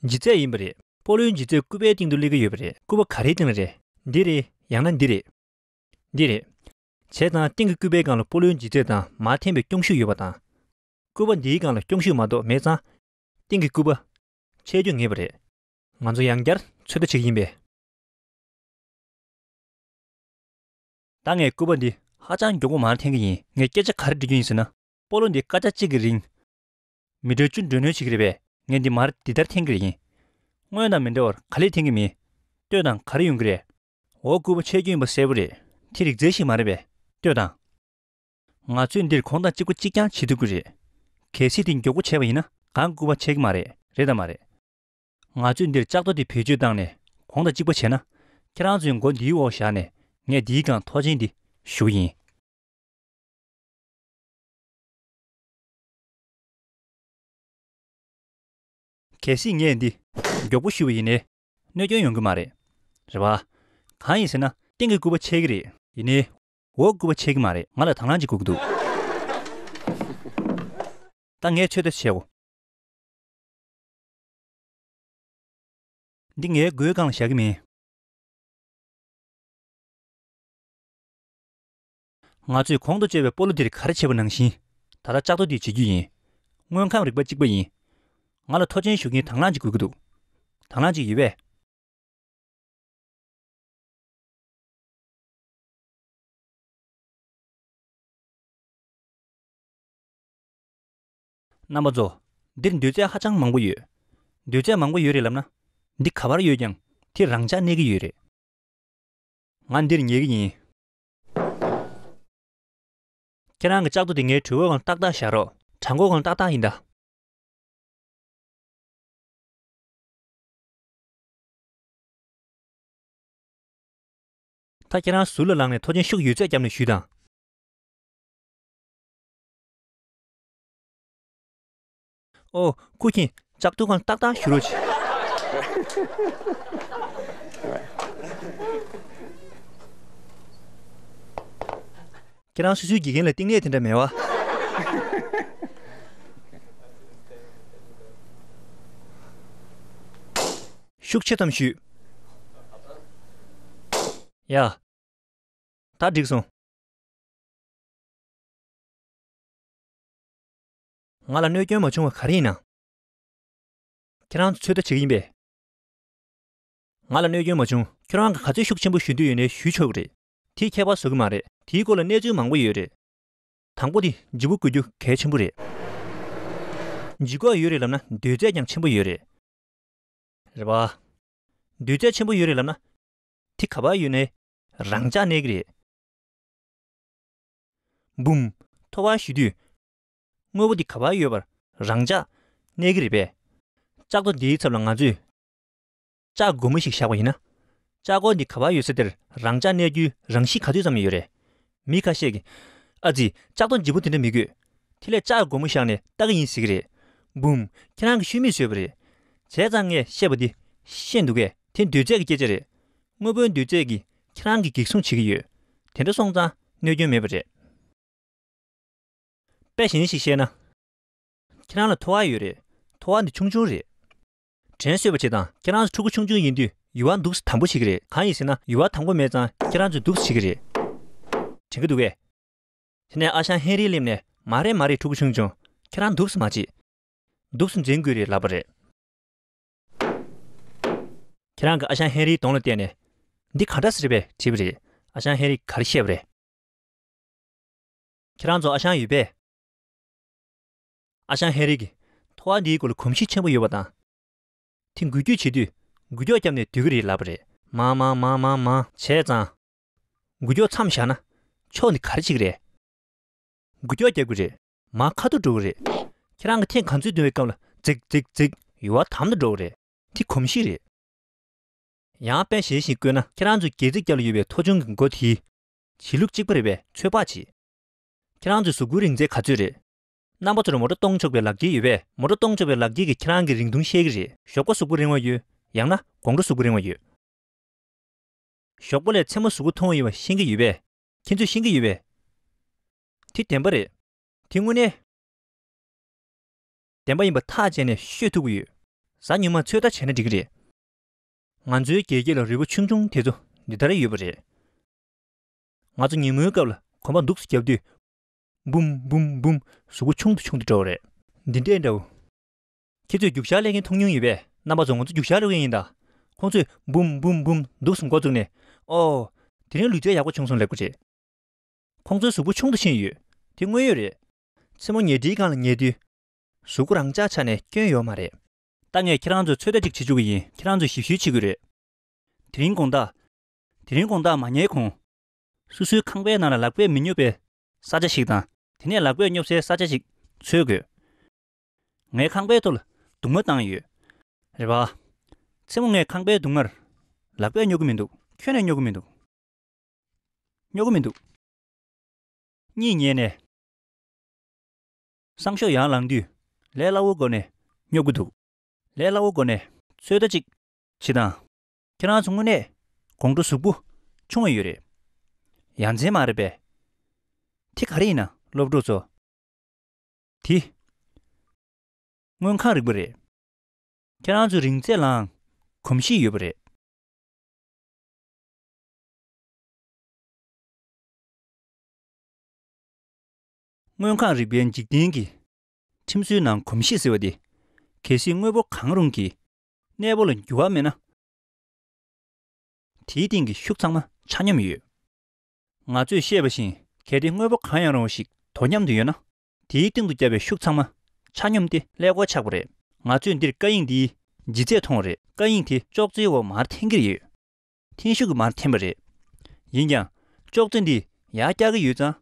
ལྗིད་ཚད་ཡིན་པ་རེད། སྤོ་ལོའི་ལྗིད་ཚད་སྐུད་པའི་སྟེང་དུ་སླེབས་ཀྱི་ཡོད་པ་རེད། སྐུད་པ་ག་རེའི་སྟེང་ལ་རེད། འདི་རེད་ཡང་ན་འདི་རེད། འདི་རེད། བྱས་ཙང་སྟེང་གི་སྐུད་པའི་སྒང་ལ་སྤོ་ལོའི་ལྗིད་ཚད་དང་མར་འཐེན་པའི་སྐྱོན་ཤུགས་ཡོད་པ་དང་། སྐུད་པ་འདིའི་སྒང་ལ་སྐྱོན་ཤུགས་མ་གཏོགས་མེད་ཙང་། སྟེང་གི་སྐུད་པ་ཆད་རྒྱུ་ངེས་པ་རེད། ང་ཚོ་ཡང་བསྐྱར་ཚོད་ལྟ་བྱེད་ཀྱི་ཡིན་པས། ད་ངས་སྐུད་པ་འདི་ཧ་ཅང་མགྱོགས་པོ་མར་འཐེན་གྱི་ཡིན། ངས་སྐད་ཆ་ག་རེ་འདྲི་རྒྱུ་ཡིན་ཟེར་ན། སྤོ་ལོ་འདི་སྐར་ཆ་གཅིག་གི་རིང་། མི་ཊར་བཅུ་འགྲོས་སྣོན་བྱེད་ཀྱི་རེད་པས། ངས་འདི་མར་འདི་ལྟར་འཐེན་གྱི་ཡིན། སྔོན་དང་མི་འདྲ་བར་ག་ལེར་འཐེན་གྱི་མིན། ལྟོས་དང་། ག་རེ་ཡོང་གི་རེད། འོ། སྐུད་པ་ཆད་རྒྱུ་ཡིན་པ་གསལ་པོ་རེད། དེ་རིག་རྩལ་ཞིག་མ་རེད་པས། ལྟོས་དང་། ང་ཚོས་འདིར་གོང་དང་གཅིག་པ་གཅིག་རྐྱང་བྱེད་ཐུབ་ཀྱི་རེད། གལ་སྲིད་དེ་མགྱོགས་པོ་བྱས་པ་ཡིན་ན་གང་སྐུད་པ་ཆད་ཀྱི་མ་རེད། རེད་དམ་མ་རེད། ང་ཚོས་འདིར་ལྕགས་རྡོ་དེ་བེད་སྤྱོད་བཏང་ནས་གོང་དང་གཅིག་པ་བྱས་ན། ཁྱེད་རང་ཚོའི་མགོ་འདིའི་འོག་བཞག་ནས་ངས་འདིའི་སྒང་ཐོག་ཆེན་འདི་གཞུ་གི་ཡིན། གལ་སྲིད་ངས་འདི་མགྱོགས་པོ་གཞུས་པ་ཡིན་ནའི་གནོད་སྐྱོན་ཡོང་གི་མ་རེད། རེད་པ། གང་ཡིན་ཟེར་ན་སྟེང་གི་སྐུད་པ་ཆད་ཀྱི་རེད། ཡིན་ནའི་འོག་སྐུད་པ་ཆད་ཀྱི་མ་རེད། ང་ལ་དང་བླངས་ཅིག་དགོས་ཀྱི་འདུག་ད་ངས་ཚོད་ལྟ་བྱེད་དགོས། འདི་ངའི་མགོའི་སྒང་ལ་བཞག་གི་མིན། ང་ཚོས་གོང་དུ་བརྗོད་པའི་སྤོ་ལོ་འདིར་ག་རེ་བྱས་པ་ནང་བཞིན། ད་ལྟ་ལྕགས་རྡོ་འདི་བྱེད་རྒྱུ་ཡིན། དངོས་ཁམས་རིག་པ་གཅིག་པ་ཡིན། ང་ལ་ཐོག་ཆེན་གཞུ་མཁན་དང་བླངས་ཅིག་དགོས་ཀྱི་འདུག་དང་བླངས་ཅིག་ཡོད་པས། རྣམ་པ་ཚོ། འདིར་འདུས་ཚད་ཧ་ཅང་མང་པོ་ཡོད། འདུས་ཚད་མང་པོ་ཡོད་རེད་ལབ་ན། འདི་ག་པར་ཡོད་ཀྱང་དེ་རང་འཇགས་གནས་ཀྱི་ཡོད་རེད། ང་འདིར་ཉལ་གྱི་ཡིན། ཁྱེད་རང་གི་ལྕགས་རྡོ་དེ་ངའི་གྲུ་བོའི་སྒང་ཏག་ཏག་བཞག་རོགས། བྲང་ཁོག་སྒང་ཏག་ཏག་ཡིན་ད། ད་ཁྱེད་རང་ཟུར་ལ་ལངས་ནས་ཐོག་ཆེན་ཤུགས་ཡོད་ཚད་བརྒྱབ་ནས་གཞུས་དང་། ཨོ། སྐུ་མཁྱེན། ལྕགས་རྡོ་སྒང་ཏག་ཏག་གཞུ་རོགས་བྱེད། ཁྱེད་རང་སོ་སོའི་དགེ་རྒན་ལ་གཏིང་ནས་དེ་འདྲ་མེད་པ། ཤུགས་ཆེ་ཙམ་གཞུས། ཡ། ད་འགྲིག་སོང་། ང་ལ་གནོད་སྐྱོན་མ་བྱུང་བ་ག་རེ་ཡིན་ན། ཁྱེད་རང་ཚོས་ཚོད་ལྟ་བྱེད་ཀྱི་ཡིན་པས། ང་ལ་གནོད་སྐྱོན་མ་བྱུང་། ཁྱོད་རང་གིས་ག་ཚོད་ཤུགས་ཆེན་པོ་གཞུ་འདོད་ཡོད་ནའི་གཞུ་ཆོག་གི་རེད། དེས་ཁྱད་པར་བཟོ་གི་མ་རེད། དེའི་སྐོར་ལ་གནས་ཚུལ་མང་པོ་ཡོད་རེད། དང་པོ་དེ་ལྗིད་པོ་དགོས་རྒྱུ་གལ་ཆེན་པོ་རེད། ལྗིད་ཁོག་ཡོད་རེད་ལབ་ན་འདུས་ཚད་ཀྱང་ཆེན་པོ་ཡོད་རེད། རེད་པ། འདུས་ཚད་ཆེན་པོ་ཡོད་རེད་ལབ་ན། དེ་ག་པར་ཡོད་ནའི་རང་འཇགས་གནས་ཀྱི་རེད། འབུམ། མཐོ་བ་གཞུ་དུས། དངོས་པོ་འདི་ག་པར་ཡོད་པར་རང་འཇགས་གནས་ཀྱི་རེད་པས། ལྕགས་རྡོ་འདིའི་ཚབ་ལ་ང་ཚོས་ལྕགས་སྒོར་མོ་ཞིག་བཞག་པ་ཡིན་ན། ལྕགས་སྒོར་འདི་ག་པར་ཡོད་ས་དེར་རང་འཇགས་གནས་རྒྱུའི་རང་གཤིས་ག་ཚོད་ཙམ་ཡོད་རེད། མི་ཁ་ཤས་ཀྱིས། ཨ་ཙི། ལྕགས་རྡོ་ལྗིད་པོ་དེ་འདྲ་མི་དགོས། དེ་ལས་ལྕགས་སྒོར་མོ་བཞག་ནས་ལྟ་གི་ཡིན་ཟེར་གི་རེད། འབུམ། ཁྱེད་རང་གིས་ཤུལ་མིས་བཟོས་པ་རེད། བྱས་ཙང་ངས་བཤད་པ་འདི་ཤེས་འདུག་གས། དེ་འདུས་ཚད་ཀྱི་སྐད་ཆ་རེད། དངོས་པོའི་འདུས་ཚད་ཀྱིས་ཁྱེད་རང་གི་འགེབས་སྲུང་བྱེད་ཀྱི་ཡོད། དེ་འདྲ་སོང་ཙང་གནོད་སྐྱོན་མེད་པ་རེད། དཔེ་གཞན་ཞིག་བཤད་ན། ཁྱེད་རང་ལ་ཐོ་བ་ཡོད་རེད། ཐོ་བ་འདི་ཆུང་ཆུང་རེད། དྲན་གསོས་པ་བྱེད་དང་། ཁྱེད་རང་ཚོ་ཕྲུ་གུ་ཆུང་ཆུང་ཡིན་དུས་ཡུར་བ་འདུག་སེ་དམ་པོ་བྱེད་ཀྱི་རེད། གང་ཡིན་ཟེར་ན་ཡུར་བ་དམ་པོ་མེད་ཙང་ཁྱེད་རང་ཚོས་འདུག་སེ་བྱེད་ཀྱི་རེད། དྲན་གྱི་འདུག་གས། དེ་ནས་ཨ་ཞང་ཧེན་རི་སླེབས་ནས། མ་རེད་མ་རེད། ཕྲུ་གུ་ཆུང་ཆུང་། ཁྱེད་རང་འདུག་སེ་མ་བྱེད། འདུག་སེ་འཛིན་དགོས་རེད་ལབ་པ་རེད། ཁྱེད་རང་གིས་ཨ་ཞང་ཧེན་རིའི་གདོང་ལ་བལྟས་ནས། འདི་ག་འདྲ་ཟེར་བས་དྲིས་པ་རེད། ཨ་ཞང་ཧེན་རིས་ག་རེ་བཤད་པ་རེད། ཁྱེད་རང་ཚོ་ཨ་ཞང་ཡོད་པས། ཨ་ཞང་ཧེན་རིས་ཀྱིས་ཐོ་བ་འདིའི་སྐོར་ལ་གོམས་གཤིས་ཆེན་པོ་ཡོད་པ་དང་། དེ་འགུལ་སྐྱོད་བྱེད་དུས་འགུལ་སྐྱོད་བརྒྱབ་ནས་སྡོད་ཀྱི་རེད་ལབ་པ་རེད། མ་མ་མ་མ་མ་བྱས་ཙང་། འགུལ་སྐྱོད་མཚམས་བཞག་ན། ཕྱོགས་འདི་ག་རེ་བྱེད་ཀྱི་རེད། འགུལ་སྐྱོད་རྒྱག་དགོས་རེད། མར་ཁ་ཐུག་འགྲོ་གི་རེད། ཁྱེད་རང་གིས་ཐེངས་ག་ཚོད་འདོན་པའི་སྐབས་ལ་ཛིག་ཛིག་ཛིག་ཡུར་བ་དམ་དུ་འགྲོ་གི་རེད། དེ་གོམས་གཤིས་རེད། ཡང་དཔེ་གཞན་ཞིག་བཀོད་ན། ཁྱེད་རང་ཚོའི་སྒལ་ཚིགས་རྒྱབ་ལ་ཡོད་པའི་ཐོ་ཆུང་གི་མགོ་དེ་བྱེད་ལུགས་གཅིག་པ་རེད་པས། ཚོད་དཔག་བྱེད། ཁྱེད་རང་ཚོའི་གཟུགས་པོའི་རིང་ཚད་ག་ཚོད་རེད། རྣམ་པ་ཚོར་མོ་ཊ་གཏོང་ཆོག་པའི་ལག་འཁྱེར་ཡོད་པས། མོ་ཊ་གཏོང་ཆོག་པའི་ལག་འཁྱེར་གྱིས་ཁྱེད་རང་གི་རིང་ཐུང་ཤེས་ཀྱི་རེད། ཞོགས་པ་གཟུགས་པོ་རིང་བ་ཡོད། ཡང་ན་དགོང་དྲོ་གཟུགས་པོ་རིང་བ་ཡོད། ཞོགས་པ་ལས་མཚན་མོ་གཟུགས་པོ་ཐུང་བ་ཡིན་པ་ཤེས་ཀྱི་ཡོད་པས། ཁྱེད་ཚོས་ཤེས་ཀྱི་ཡོད་པས། དེ་བདེན་པ་རེད། དེ་དངོས་གནས་བདེན་པ་ཡིན་པ་ཐག་བཅད་ནས་ཤོད་ཐུབ་ཀྱི་ཡོད། གཟའ་ཉི་མ་ཚོད་ལྟ་བྱས་ན་འགྲིག་གི་རེད། ང་ཚོའི་སྒེར་གྱི་ལ་རུས་པ་ཆུང་ཆུང་དེ་ཚོ་འདི་ལྟར་ཡོད་པ་རེད། ང་ཚོ་ཉིན་མོའི་སྐབས་ལ་གོམ་པ་འདུག་སེ་བརྒྱབ་དུས། འབུམ་འབུམ་འབུམ་གཟུགས་པོ་ཆུང་དུ་ཆུང་དུ་འགྲོ་བ་རེད། འདི་འདྲས་འདྲ་བོ། ཁྱེད་ཚོས་རྒྱུག་ཤར་སླེབས་མཁན་མཐོང་མྱོང་ཡོད་པས། རྣམ་པ་ཚོ་ང་ཚོ་རྒྱུག་ཤར་སླེབས་མཁན་ཡིན་ད། ཁོང་ཚོས་འབུམ་འབུམ་འབུམ་འདུག་སེ་འགོ་བཙུགས་ནས། ཨོ། དེ་རིང་ལུས་རྩལ་ཡག་པོ་བྱུང་སོང་ལབ་ཀྱི་རེད། ཁོང་ཚོའི་གཟུགས་པོ་ཆུང་དུ་ཕྱིན་ཡོད། དེ་དངོས་ཡོད་རེད། མཚན་མོ་ཉལ་ཁྲིའི་སྒང་ལ་ཉལ་དུས། གཟུགས་པོ་རང་འཇགས་ཆགས་ནས་སྐྱོན་ཡོད་མ་རེད། ད་ངས་ཁྱེད་རང་ཚོའི་ཚོད་ལྟ་ཅིག་བྱེད་བཅུག་གི་ཡིན། ཁྱེད་རང་ཚོས་ཞིབ་བཤེར་བྱེད་དགོས་རེད། དེ་རིང་དགོང་དག་དེ་རིང་དགོང་དག་མ་ཉལ་གོང་། སོ་སོའི་ཁང་པའི་ནང་ལ་ལག་པས་མི་སྙོབ་པའི་ས་ཆ་ཞིག་དང་། དེ་ནས་ལག་པས་སྙོབ་སའི་ས་ཆ་ཞིག་འཚོལ་དགོས། ངའི་ཁང་པའི་ཐོག་ལ་རྡུང་མ་བཏང་ཡོད། རེད་པ། མཚན་མོ་ངས་ཁང་པའི་རྡུང་མར་ལག་པས་སྙོབ་ཀྱི་མི་འདུག་ཁྱོན་ནས་སྙོབ་ཀྱི་མི་འདུག་སྙོབ་ཀྱི་མི་འདུག་གཉིད་ཉལ་ནས། སང་ཞོགས་ཡར་ལངས་དུས། ལས་སླ་བོའི་སྒོ་ནས་སྙོབ་ཀྱི་འདུག་ལས་སླ་བོའི་སྒོ་ནས་ཚོད་ལྟ་ཅིག་བྱེད་དང་། ཁྱེད་རང་ཚོ་དངོས་གནས་དགོང་དྲོ་གཟུགས་པོ་ཆུང་བ་ཡོད་རེད། ཡ་མཚན་མ་རེད་པས། དེ་ག་རེ་ཡིན་ན་སློབ་གྲོགས་ཚོ། དེ། མངོན་ཁང་རིག་པ་རེད། ཁྱེད་རང་ཚོའི་རིང་ཚད་ལའང་གོམས་གཤིས་ཡོད་པ་རེད། མངོན་ཁང་རིག་པའི་འཇིག་རྟེན་གྱི་ཁྲིམས་སྲོལ་ནང་གོམས་གཤིས་ཟེར་བ་དེ། གལ་སྲིད་དངོས་པོ་གང་རུང་གི་གནས་བབ་ལ་འགྱུར་བ་མེད་ན། དེའི་སྟེང་གི་ཤུགས་ཚང་མ་ཆ་སྙོམས་ཡོད། ང་ཚོས་བཤད་པ་བཞིན། གལ་ཏེ་དངོས་པོ་གང་ཡང་རུང་བ་ཞིག་དོ་མཉམ་དུ་ཡོད་ན། དེའི་སྟེང་དུ་བརྒྱབ་པའི་ཤུགས་ཚང་མ་ཆ་སྙོམས་ཏེ་ཀླད་ཀོར་ཆགས་པ་རེད། ང་ཚོས་འདིར་སྐད་གཡེང་འདིའི་ལྗིད་ཚད་མཐོང་བ་རེད། སྐད་གཡེང་དེ་ཅོག་ཙེའི་འོག་མར་འཐེན་གྱི་ཡོད། འཐེན་ཤུགས་ཀྱིས་མར་འཐེན་པ་རེད། ཡིན་ཀྱང་། ཅོག་ཙེ་འདིས་ཡར་བཀྱག་གི་ཡོད་ཙང་།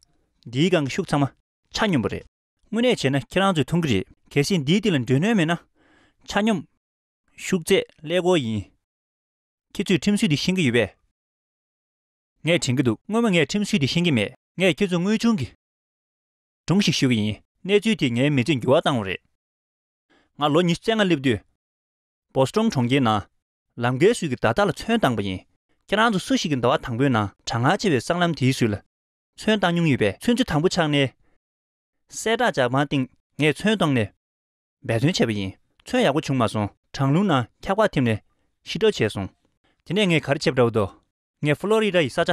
འདིའི་སྒང་གི་ཤུགས་ཚང་མ་ཆ་སྙོམས་པ་རེད། དངོས་གནས་བྱས་ན་ཁྱེད་རང་ཚོས་མཐོང་གི་རེད། གལ་སྲིད་འདིའི་སྟེང་ལ་འགྲོ་ནུས་མེད་ན། ཆ་སྙོམས། ཤུགས་ཚད་ཀླད་ཀོར་ཡིན། ཁྱེད་ཚོས་ཁྲིམས་སྲོལ་འདི་ཤེས་ཀྱི་ཡོད་པས། ངས་དྲན་གྱི་འདུག་སྔོན་མ་ངས་ཁྲིམས་སྲོལ་འདི་ཤེས་ཀྱི་མེད། ངས་ཁྱེད་ཚོར་དངོས་བྱུང་གི་སྒྲུང་ཞིག་ཞུ་གི་ཡིན། གནས་ཚུལ་དེས་ངའི་མི་ཚེ་འགྱུར་བ་བཏང་བ་རེད། ང་ལོ་ཉི་ཤུ་རྩ་ལྔ་སླེབས་དུས། བོ་སི་ཊོན་གྲོང་ཁྱེར་ནང་ལམ་ཁའི་ཟུར་གྱི་བརྡ་རྟགས་ལ་ཚོན་བཏང་པ་ཡིན། ཁྱེད་རང་ཚོ་སུ་ཞིག་གིས་ཟླ་བ་དང་པོའི་ནང་གྲང་ངར་ཆེ་བའི་སྲང་ལམ་དེའི་ཟུར་ལ་ཚོན་བཏང་མྱོང་ཡོད་པས། ཚོན་ཚོད་དང་པོ་ཆགས་ནས། གསལ་བསྒྲགས་ཇག་པའི་སྟེང་ངས་ཚོན་བཏང་ནས་འབད་བརྩོན་བྱས་པ་ཡིན། ཚོན་ཡག་པོ་བྱུང་མ་སོང་། གྲང་རླུང་ནང་འཁྱག་པ་ཐིམ་ནས་ཤི་འགྲོ་བྱས་སོང་། དེ་ནས་ངས་ག་རེ་བྱས་པ་འདྲ་བོ་འདུག་ངས་ཕོ་ལོ་རི་ཌ་ཡི་ས་ཆ་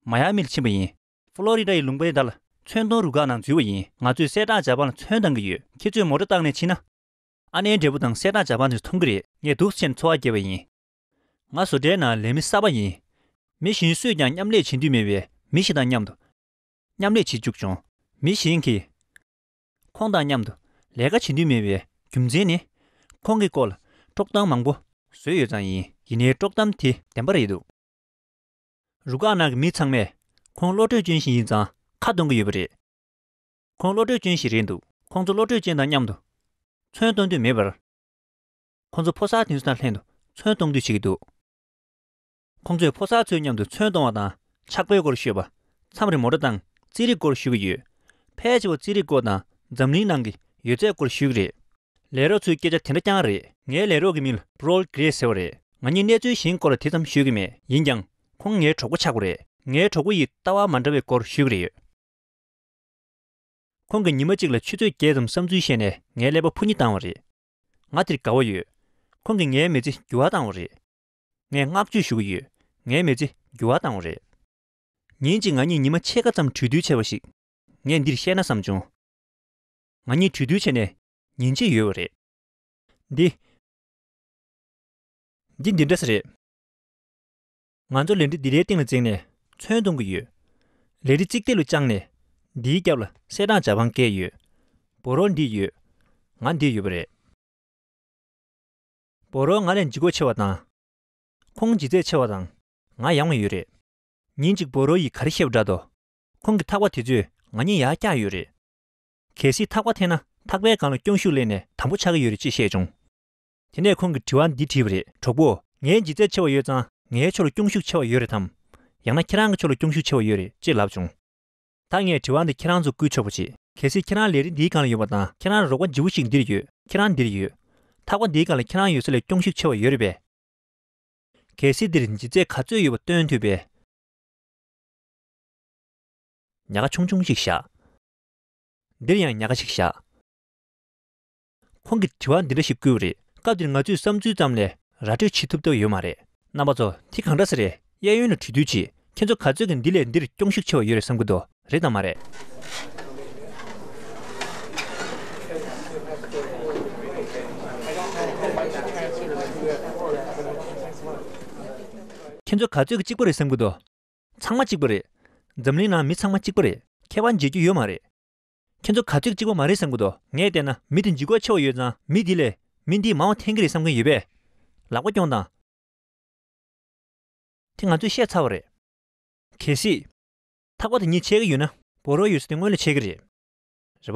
མ་ཡ་མི་ལ་ཕྱིན་པ་ཡིན། ཕོ་ལོ་རི་ཌ་ཡི་ལུང་པའི་མདའ་ལ་ཚོན་གཏོང་རུ་ཁག་ནང་འཛུལ་བ་ཡིན། ང་ཚོས་གསལ་བསྒྲགས་ཇག་པ་ལ་ཚོན་བཏང་གི་ཡོད། ཁྱེད་ཚོས་མོ་ཊ་བཏང་ནས་ཕྱིན་ན། ཨ་ནེའི་འབྲས་བུ་དང་གསལ་བསྒྲགས་ཇག་པ་ཚོས་མཐོང་གི་རེད། ངས་འདུག་སེ་འཚོ་བ་སྐྱེལ་བ་ཡིན། ང་བཟོ་གྲྭའི་ནང་ལས་མི་གསར་པ་ཡིན། མི་གཞན་སུས་ཀྱང་མཉམ་ལས་བྱེད་འདོད་མེད་པས་མི་ཞིག་དང་མཉམ་དུ་མཉམ་ལས་བྱེད་བཅུག་བྱུང་། མི་གཞན་གྱིས་ཁོང་དང་མཉམ་དུ་ལས་ཀ་བྱེད་འདོད་མེད་པའི་རྒྱུ་མཚན་ནི། ཁོང་གི་སྐོར་ལ་དཀྲོག་གཏམ་མང་པོ་བཟོས་ཡོད་ཙང་ཡིན། ཡིན་ནའི་དཀྲོག་གཏམ་དེ་བདེན་པ་རེད་འདུག་རུ་ཁག་ནང་གི་མི་ཚང་མས་ཁོང་བློ་གྲོས་ཅན་ཞིག་ཡིན་ཙང་ཁ་གཏོང་གི་ཡོད་པ་རེད། ཁོང་བློ་གྲོས་ཅན་ཞིག་རེད་འདུག་ཁོང་ཚོ་བློ་གྲོས་ཅན་དང་མཉམ་དུ་ཚོན་གཏོང་འདོད་མེད་པར། ཁོང་ཚོ་ཕོ་གསར་དེ་ཚོ་དང་ལྷན་དུ་ཚོན་གཏོང་འདོད་བྱེད་ཀྱི་འདུག་ཁོང་ཚོས་ཕོ་གསར་ཚོའི་མཉམ་དུ་ཚོན་གཏོང་བ་དང་ཕྱག་དཔེའི་སྐོར་ཤོད་པ། མཚམས་རེ་མོ་ཊ་དང་རྩིས་རིག་སྐོར་ཞུ་གི་ཡོད། ཕལ་ཆེ་བ་རྩིས་རིག་སྐོར་དང་འཛམ་གླིང་ནང་གི་ཡོད་ཚད་སྐོར་ཞུ་གི་རེད། ལས་རོགས་ཚོའི་སྐད་ཆ་དེ་འདྲ་རྐྱང་རེད། ངའི་ལས་རོགས་ཀྱི་མིང་ལ་པོ་རོལ་གྷི་རེ་ཟེར་བ་རེད། ང་གཉིས་གནས་ཚུལ་གཞན་སྐོར་ལ་དེ་ཙམ་ཤོད་ཀྱི་མེད། ཡིན་ཀྱང་ཁོང་ངའི་གྲོགས་པོ་ཆགས་པ་རེད། ངའི་གྲོགས་པོ་ཡིས་ལྟ་བ་མ་འདྲ་བའི་སྐོར་ཞུ་གི་རེད། ཁོང་གིས་ཉི་མ་གཅིག་ལ་ཆུ་ཚོད་བརྒྱད་ཙམ་བསམ་ཚུལ་བཤད་ནས་ངའི་ཀླད་པ་འཕུར་ཉི་བཏང་བ་རེད། ང་དེར་དགའ་བོ་ཡོད། ཁོང་གིས་ངའི་མི་ཚེ་འགྱུར་བ་བཏང་བ་རེད། ངས་བསྔགས་བརྗོད་ཞུ་གི་ཡོད། ངའི་མི་ཚེ་འགྱུར་བ་བཏང་བ་རེད། ཉིན་གཅིག་ང་གཉིས་ཉི་མ་ཕྱེད་ཀ་ཙམ་གྲོས་བསྡུར་བྱས་པ་ཞིག་ངས་འདིར་བཤད་ན་བསམ་བྱུང་། ང་གཉིས་གྲོས་བསྡུར་བྱས་ནས་ཉིན་གཅིག་ཡོལ་བ་རེད། འདི། འདི་འདི་འདྲ་ཞིག་རེད། ང་ཚོ་ལས་འབྲས་འདི་འདྲའི་སྟེང་ལ་འཛེགས་ནས་ཚོན་གཏོང་གི་ཡོད། ལས་འབྲས་རྩིག་ཐིག་ལ་བཅངས་ནས་འདིའི་རྒྱབ་ལ་གསེར་ཐང་ཇ་ཕང་བཀལ་ཡོད། བོ་རོ་འདི་ཡོད། ང་འདི་ཡོད་པ་རེད། བོ་རོ་ང་ལས་ལྗིད་ཁོག་ཆེ་བ་དང་། ཁོང་ལྗིད་ཚད་ཆེ་བ་དང་ང་ཡང་བ་ཡོད་རེད། ཉིན་གཅིག་བོ་རོ་ཡིས་ག་རེ་བཤད་པ་འདྲ་འདུག་ཁོང་གི་ཐག་པ་དེ་ཚོས་ང་གཉིས་ཡར་བཀྱགས་ཡོད་རེད། གལ་སྲིད་ཐག་པ་འཐེན་ན་ཐག་པའི་སྒང་ལ་སྐྱོན་ཤུགས་སླེབས་ནས་དམ་པོ་ཆགས་ཀྱི་ཡོད་རེད་ཅེས་བཤད་བྱུང་། དེ་ནས་ཁོང་གིས་དྲི་བ་འདི་དྲིས་པ་རེད། གྲོགས་པོ། ངའི་ལྗིད་ཚད་ཆེ་བ་ཡོད་ཙང་ངའི་ཕྱོགས་ལ་སྐྱོན་ཤུགས་ཆེ་བ་ཡོད་རེད་དམ། ཡང་ན་ཁྱེད་རང་གི་ཕྱོགས་ལ་སྐྱོན་ཤུགས་ཆེ་བ་ཡོད་རེད་ཅེས་ལབ་བྱུང་། ད་ངས་དྲི་བ་འདི་ཁྱེད་རང་ཚོར་བསྐུལ་ཆོག་པ་བྱེད། གལ་སྲིད་ཁྱེད་རང་ལས་རིམ་འདིའི་སྒང་ལ་ཡོད་པ་དང་ཁྱེད་རང་རོགས་པ་ལྗིད་པོ་ཞིག་འདིར་ཡོད། ཁྱེད་རང་འདིར་ཡོད། ཐག་པ་འདིའི་སྒང་ལ་ཁྱེད་རང་ཡོད་ས་ལས་སྐྱོན་ཤུགས་ཆེ་བ་ཡོད་རེད་པས། གལ་སྲིད་འདིར་ལྗིད་ཚད་ག་ཚོད་ཡོད་པ་སྟོན་ཐུབ་པས། ཉག་ག་ཆུང་ཆུང་ཞིག་བཞག་འདིར་ཡང་ཉག་ག་ཞིག་བཞག་ཁོང་གིས་དྲི་བ་འདི་འདྲ་ཞིག་བསྐུལ་བ་རེད། སྐབས་འདིར་ང་ཚོས་བསམ་ཚུལ་ཙམ་ལས་ར་སྤྲོད་བྱེད་ཐུབ་ཐབས་ཡོད་མ་རེད། རྣམ་པ་ཚོ། དེ་གང་འདྲ་ཞིག་རེད། གཡས་གཡོན་ལ་གྲོས་བསྡུར་བྱེད། ཁྱེད་ཚོ་ག་ཚོད་ཀྱིས་འདི་ལས་འདིར་སྐྱོན་ཤུགས་ཆེ་བ་ཡོད་རེད་བསམ་གྱི་འདུག་རེད་དམ་མ་རེད། ཁྱེད་ཚོ་ག་ཚོད་ཀྱིས་གཅིག་པ་རེད་བསམ་གྱི་འདུག་ཚང་མ་གཅིག་པ་རེད། འཛམ་གླིང་ནང་མི་ཚང་མ་གཅིག་པ་རེད། ཁྱད་པར་འབྱེད་རྒྱུ་ཡོད་མ་རེད། ཁྱེད་ཚོ་ག་ཚོད་གཅིག་པ་མ་རེད་བསམ་གྱི་འདུག་ངས་བལྟས་ན་མི་དེ་ལྗིད་ཁོག་ཆེ་བ་ཡོད་ཙང་མི་དེ་ལས་མི་འདིས་མང་བ་འཐེན་གྱི་རེད་བསམ་མཁན་ཡོད་པས། ལག་པ་རྐྱོང་དང་། དེ་ང་ཚོས་བཤད་ཚར་བ་རེད། གལ་སྲིད། ཐག་པ་དེ་གཉིས་ཆད་ཀྱི་ཡོད་ན་བོ་རོ་ཡོད་ས་དེ་སྔོན་ལ་ཆད་ཀྱི་རེད། རེད་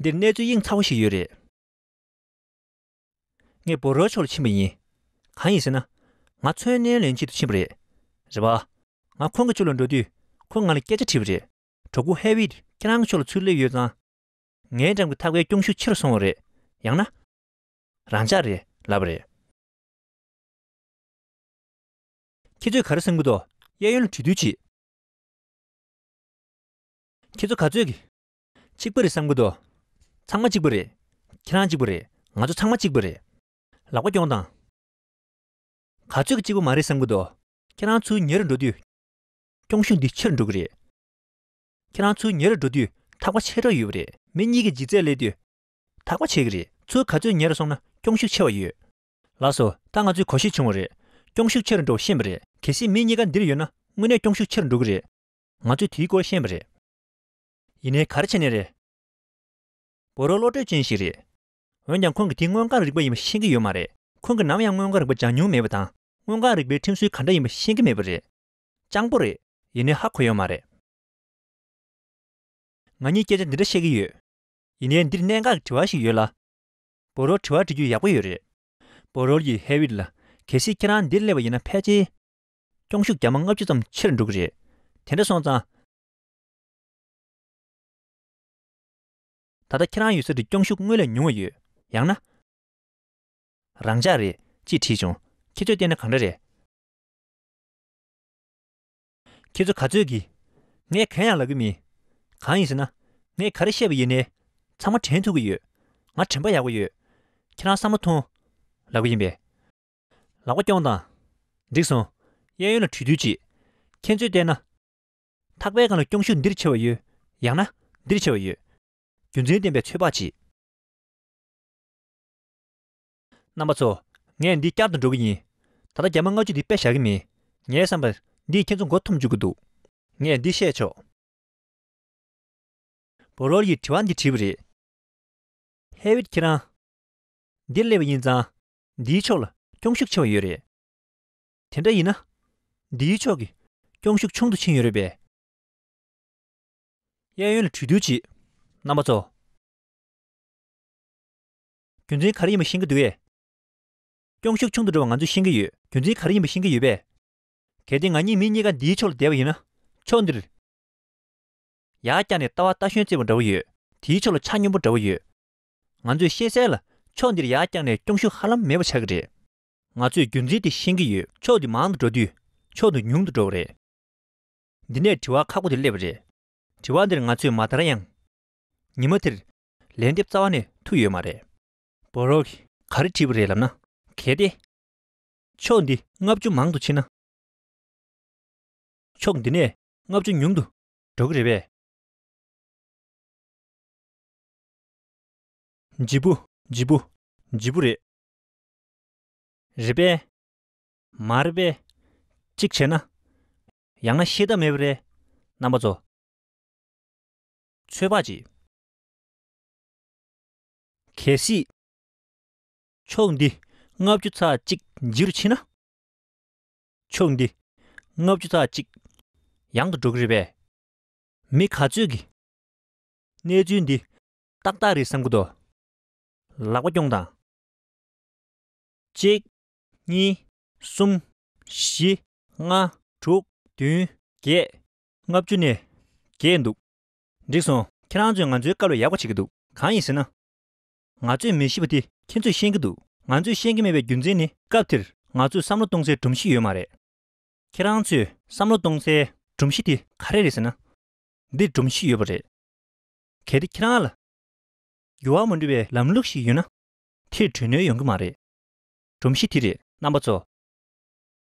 པ། འདིར་གནས་ཚུལ་གཡེང་ཚ་བོ་ཞིག་ཡོད་རེད། ངས་བོ་རོའི་ཕྱོགས་ལ་ཕྱིན་པ་ཡིན། གང་ཡིན་ཟེར་ན། ང་ཚོན་སྣོན་ལེན་ཆེད་དུ་ཕྱིན་པ་རེད། རེད་པ། ང་ཁོང་གི་ཕྱོགས་ལ་འགྲོ་དུས་ཁོང་ང་ལ་སྐད་ཆ་དྲིས་པ་རེད། གྲོགས་པོ་ཧེ་ཝིད་ཁྱེད་རང་གི་ཕྱོགས་ལ་ཚུར་སླེབས་ཡོད་ཙང་། ངའི་འགྲམ་གྱི་ཐག་པའི་སྐྱོན་ཤུགས་ཆེ་རུ་སོང་བ་རེད། ཡང་ན། རང་འཇགས་རེད་ལབ་པ་རེད། ཁྱེད་ཚོས་ག་རེ་བསམ་གྱི་འདུག་གཡས་གཡོན་ལ་གྲོས་བསྡུར་བྱེད། ཁྱེད་ཚོ་ག་ཚོད་ཀྱིས། གཅིག་པ་རེད་བསམ་གྱི་འདུག་ཚང་མ་གཅིག་པ་རེད། ཁྱེད་རང་གཅིག་པ་རེད། ང་ཚོ་ཚང་མ་གཅིག་པ་རེད། ལག་པ་རྐྱོང་དང་། ག་ཚོད་ཀྱིས་གཅིག་པ་མ་རེད་བསམ་གྱི་འདུག་ཁྱེད་རང་ཚུར་ཉེ་རུ་འགྲོ་དུས། སྐྱོན་ཤུགས་འདི་ཆེ་རུ་འགྲོ་གི་རེད། ཁྱེད་རང་ཚུར་ཉེ་རུ་འགྲོ་དུས་ཐག་པ་ཆེ་དྲགས་ཡོད་པ་རེད། མི་གཉིས་ཀྱི་ལྗིད་ཚད་སླེབས་དུས། ཐག་པ་ཆད་ཀྱི་རེད། ཚུར་ག་ཚོད་ཉེ་རུ་སོང་ན་སྐྱོན་ཤུགས་ཆེ་བ་ཡོད། ལགས་སོ། ད་ང་ཚོས་གོ་ཤེས་བྱུང་བ་རེད། སྐྱོན་ཤུགས་ཆེ་རུ་འགྲོ་བ་ཤེས་པ་རེད། གལ་སྲིད་མི་གཉིས་ཀ་འདིར་ཡོད་ན་དངོས་གནས་སྐྱོན་ཤུགས་ཆེ་རུ་འགྲོ་གི་རེད། ང་ཚོས་དེའི་སྐོར་ཤེས་པ་རེད། ཡིན་ནའི་ག་རེ་བྱས་ནས་རེད། བོ་རོ་བློ་གྲོས་ཅན་ཞིག་རེད། འོན་ཀྱང་ཁོང་གིས་དེ་སྔོན་འགོག་རིག་པ་ཡིན་པ་ཤེས་ཀྱི་ཡོད་མ་རེད། ཁོང་གིས་ནམ་ཡང་སྔོན་འགོག་རིག་པ་སྦྱང་མྱོང་མེད་པ་དང་། སྔོན་འགོག་རིག་པའི་ཁྲིམས་སྲོལ་ག་འདྲ་ཡིན་པ་ཤེས་ཀྱི་མེད་པ་རེད། སྤྱང་པོ་རེད། ཡིན་ནའི་ཧ་གོ་ཡོད་མ་རེད། ང་གཉིས་སྐད་ཆ་འདི་འདྲ་བཤད་ཀྱི་ཡོད། ཡིན་ནའི་འདིར་གནད་འགག་གི་དྲི་བ་ཞིག་ཡོད་ལ། བོ་རོལ་དྲི་བ་འདྲི་རྒྱུ་ཡག་པོ་ཡོད་རེད། བོ་རོལ་གྱིས་ཧེ་ཝིད་ལ། གལ་སྲིད་ཁྱེད་རང་འདིར་སླེབས་པ་ཡིན་ན་ཕལ་ཆེར། སྐྱོན་ཤུགས་བརྒྱ་མ་ལྔ་བཅུ་ཙམ་ཆེ་རུ་འགྲོ་གི་རེད། དེ་འདྲ་སོང་ཙང་། ད་ལྟ་ཁྱེད་རང་ཡོད་ས་དེ་སྐྱོན་ཤུགས་སྔོན་ལས་ཉུང་བ་ཡོད། ཡང་ན། རང་འཇགས་རེད། ཅེས་དྲིས་བྱུང་། ཁྱེད་ཚོས་བལྟས་ན་གང་འདྲ་རེད། ཁྱེད་ཚོ་ག་ཚོད་ཀྱིས། ངས་གང་ཡང་ལབ་ཀྱི་མིན། གང་ཡིན་ཟེར་ན། ངས་ག་རེ་བཤད་པ་ཡིན་ནའི། ཚང་མ་དྲན་ཐུབ་ཀྱི་ཡོད། ང་དྲན་པ་ཡག་པོ་ཡོད། ཁྱེད་རང་བསམ་བློ་ཐོངས། ལབ་ཀྱི་ཡིན་པས། ལག་པ་རྐྱོང་དང་། འགྲིག་སོང་། གཡས་གཡོན་ལ་གྲོས་བསྡུར་བྱེད། ཁྱེད་ཚོས་བལྟས་ན། ཐག་པའི་སྒང་ལ་སྐྱོན་ཤུགས་འདིར་ཆེ་བ་ཡོད། ཡང་ན། འདིར་ཆེ་བ་ཡོད། རྒྱུ་མཚན་ལྡན་པའི་ཚོད་དཔག་བྱེད། རྣམ་པ་ཚོ། ངས་འདི་བསྐྱར་དུ་འགྲོ་གི་ཡིན། ད་ལྟ་རྒྱ་མ་ལྔ་བཅུ་འདི་དཔེ་བཞག་གི་མིན། ངའི་བསམ་པར། འདིས་ཁྱེད་ཚོ་མགོ་འཐོམ་བཅུག་གི་འདུག་ངས་འདི་བཤད་ཆོག་བོ་རོལ་གྱིས་དྲི་བ་འདི་དྲིས་པ་རེད། ཧེ་ཝིད་ཁྱེད་རང་། འདིར་སླེབས་པ་ཡིན་ཙང་། འདིའི་ཕྱོགས་ལ་སྐྱོན་ཤུགས་ཆེ་བ་ཡོད་རེད། དེ་འདྲ་ཡིན་ན། འདིའི་ཕྱོགས་ཀྱི་སྐྱོན་ཤུགས་ཆུང་དུ་ཕྱིན་ཡོད་རེད་པས། གཡས་གཡོན་ལ་གྲོས་བསྡུར་བྱེད། རྣམ་པ་ཚོ། རྒྱུ་མཚན་ག་རེ་ཡིན་པ་ཤེས་ཀྱི་འདུག་གས། སྐྱོན་ཤུགས་ཆུང་དུ་འགྲོ་བ་ང་ཚོས་ཤེས་ཀྱི་ཡོད། རྒྱུ་མཚན་ག་རེ་ཡིན་པ་ཤེས་ཀྱི་ཡོད་པས། གལ་ཏེ་ང་གཉིས་མི་གཉིས་ཀ་འདིའི་ཕྱོགས་ལ་བསྡད་པ་ཡིན་ན། ཕྱོགས་འདིར། ཡར་བཀྱགས་ནས་ལྟ་བ་རྟ་ཞོན་རྩེད་པ་འདྲ་བོ་ཡོད། དེའི་ཕྱོགས་ལ་ཆ་སྙོམས་པོ་འདྲ་བོ་ཡོད། ང་ཚོས་ཤེས་གསལ་ལ་ཕྱོགས་འདིར་ཡར་བཀྱགས་ནས་སྐྱོན་ཤུགས་ཧ་ལམ་མེད་པ་ཆགས་ཀྱི་རེད། ང་ཚོས་རྒྱུ་མཚན་དེ་ཤེས་ཀྱི་ཡོད། ཕྱོགས་འདི་མང་དུ་འགྲོ་དུས་ཕྱོགས་འདི་ཉུང་དུ་འགྲོ་བ་རེད། འདི་ནས་དྲི་བ་ཁག་པོ་དེ་སླེབས་པ་རེད། དྲི་བ་འདིར་ང་ཚོས་མ་མཐར་ཡང་ཉི་མ་དེར་ལན་འདེབས་རྩ་བ་ནས་ཐུབ་ཡོད་མ་རེད། བོ་རོག་གིས་ག་རེ་དྲིས་པ་རེད་ལབ་ན། གལ་ཏེ་ཕྱོགས་འདི་ལྔ་བཅུ་མང་དུ་ཕྱིན་ན། ཕྱོགས་འདི་ནས་ལྔ་བཅུ་ཉུང་དུ་འགྲོ་གི་རེད་པས། ལྗིད་པོ། ལྗིད་པོ། ལྗིད་པོ་རེད། རེད་པས། མ་རེད་པས། གཅིག་བྱས་ན། ཡང་ན་ཤེས་ཐབས་མེད་པ་རེད། རྣམ་པ་ཚོ། ཚོད་དཔག་གྱིས། གལ་སྲིད། ཕྱོགས་འདི་ལྔ་བཅུ་ཚེག་གཅིག་ལྗིད་རུ་ཕྱིན་ན། ཕྱོགས་འདི་ལྔ་བཅུ་ཚེག་གཅིག་ཡང་དུ་འགྲོ་གི་རེད་པས། མི་ག་ཚོད་ཀྱིས་གནས་ཚུལ་འདི་ཏག་ཏག་རེད་བསམ་གྱི་འདུག་ལག་པ་རྐྱོང་དང་། གཅིག་གཉིས། གསུམ། བཞི། ལྔ། དྲུག་བདུན། བརྒྱད། ལྔ་བཅུ་ནས་བརྒྱད་འདུག་འགྲིག་སོང་། ཁྱེད་རང་ཚོས་ང་ཚོའི་སྐལ་བ་ཡག་པོ་བྱེད་ཀྱི་འདུག་གང་ཡིན་ཟེར་ན། ང་ཚོས་མི་ཤེས་པ་དེ་ཁྱེད་ཚོས་ཤེས་ཀྱི་འདུག་ང་ཚོས་ཤེས་ཀྱི་མེད་པའི་རྒྱུ་མཚན་ནི་སྐབས་དེར་ང་ཚོས་བསམ་བློ་གཏོང་སའི་སྒྲོམ་གཞི་ཡོད་མ་རེད། ཁྱེད་རང་ཚོས་བསམ་བློ་གཏོང་སའི་སྒྲོམ་གཞི་དེ་ག་རེ་རེད་ཟེར་ན། འདི་སྒྲོམ་གཞི་ཡོད་པ་རེད། གལ་ཏེ་ཁྱེད་རང་ལ་འགྱུར་བ་མ་འགྲོ་བའི་ལམ་ལུགས་ཤིག་ཡོད་ན། དེར་འགྲོ་ནུས་ཡོང་གི་མ་རེད། སྒྲོམ་གཞི་དེ་རེད། རྣམ་པ་ཚོ།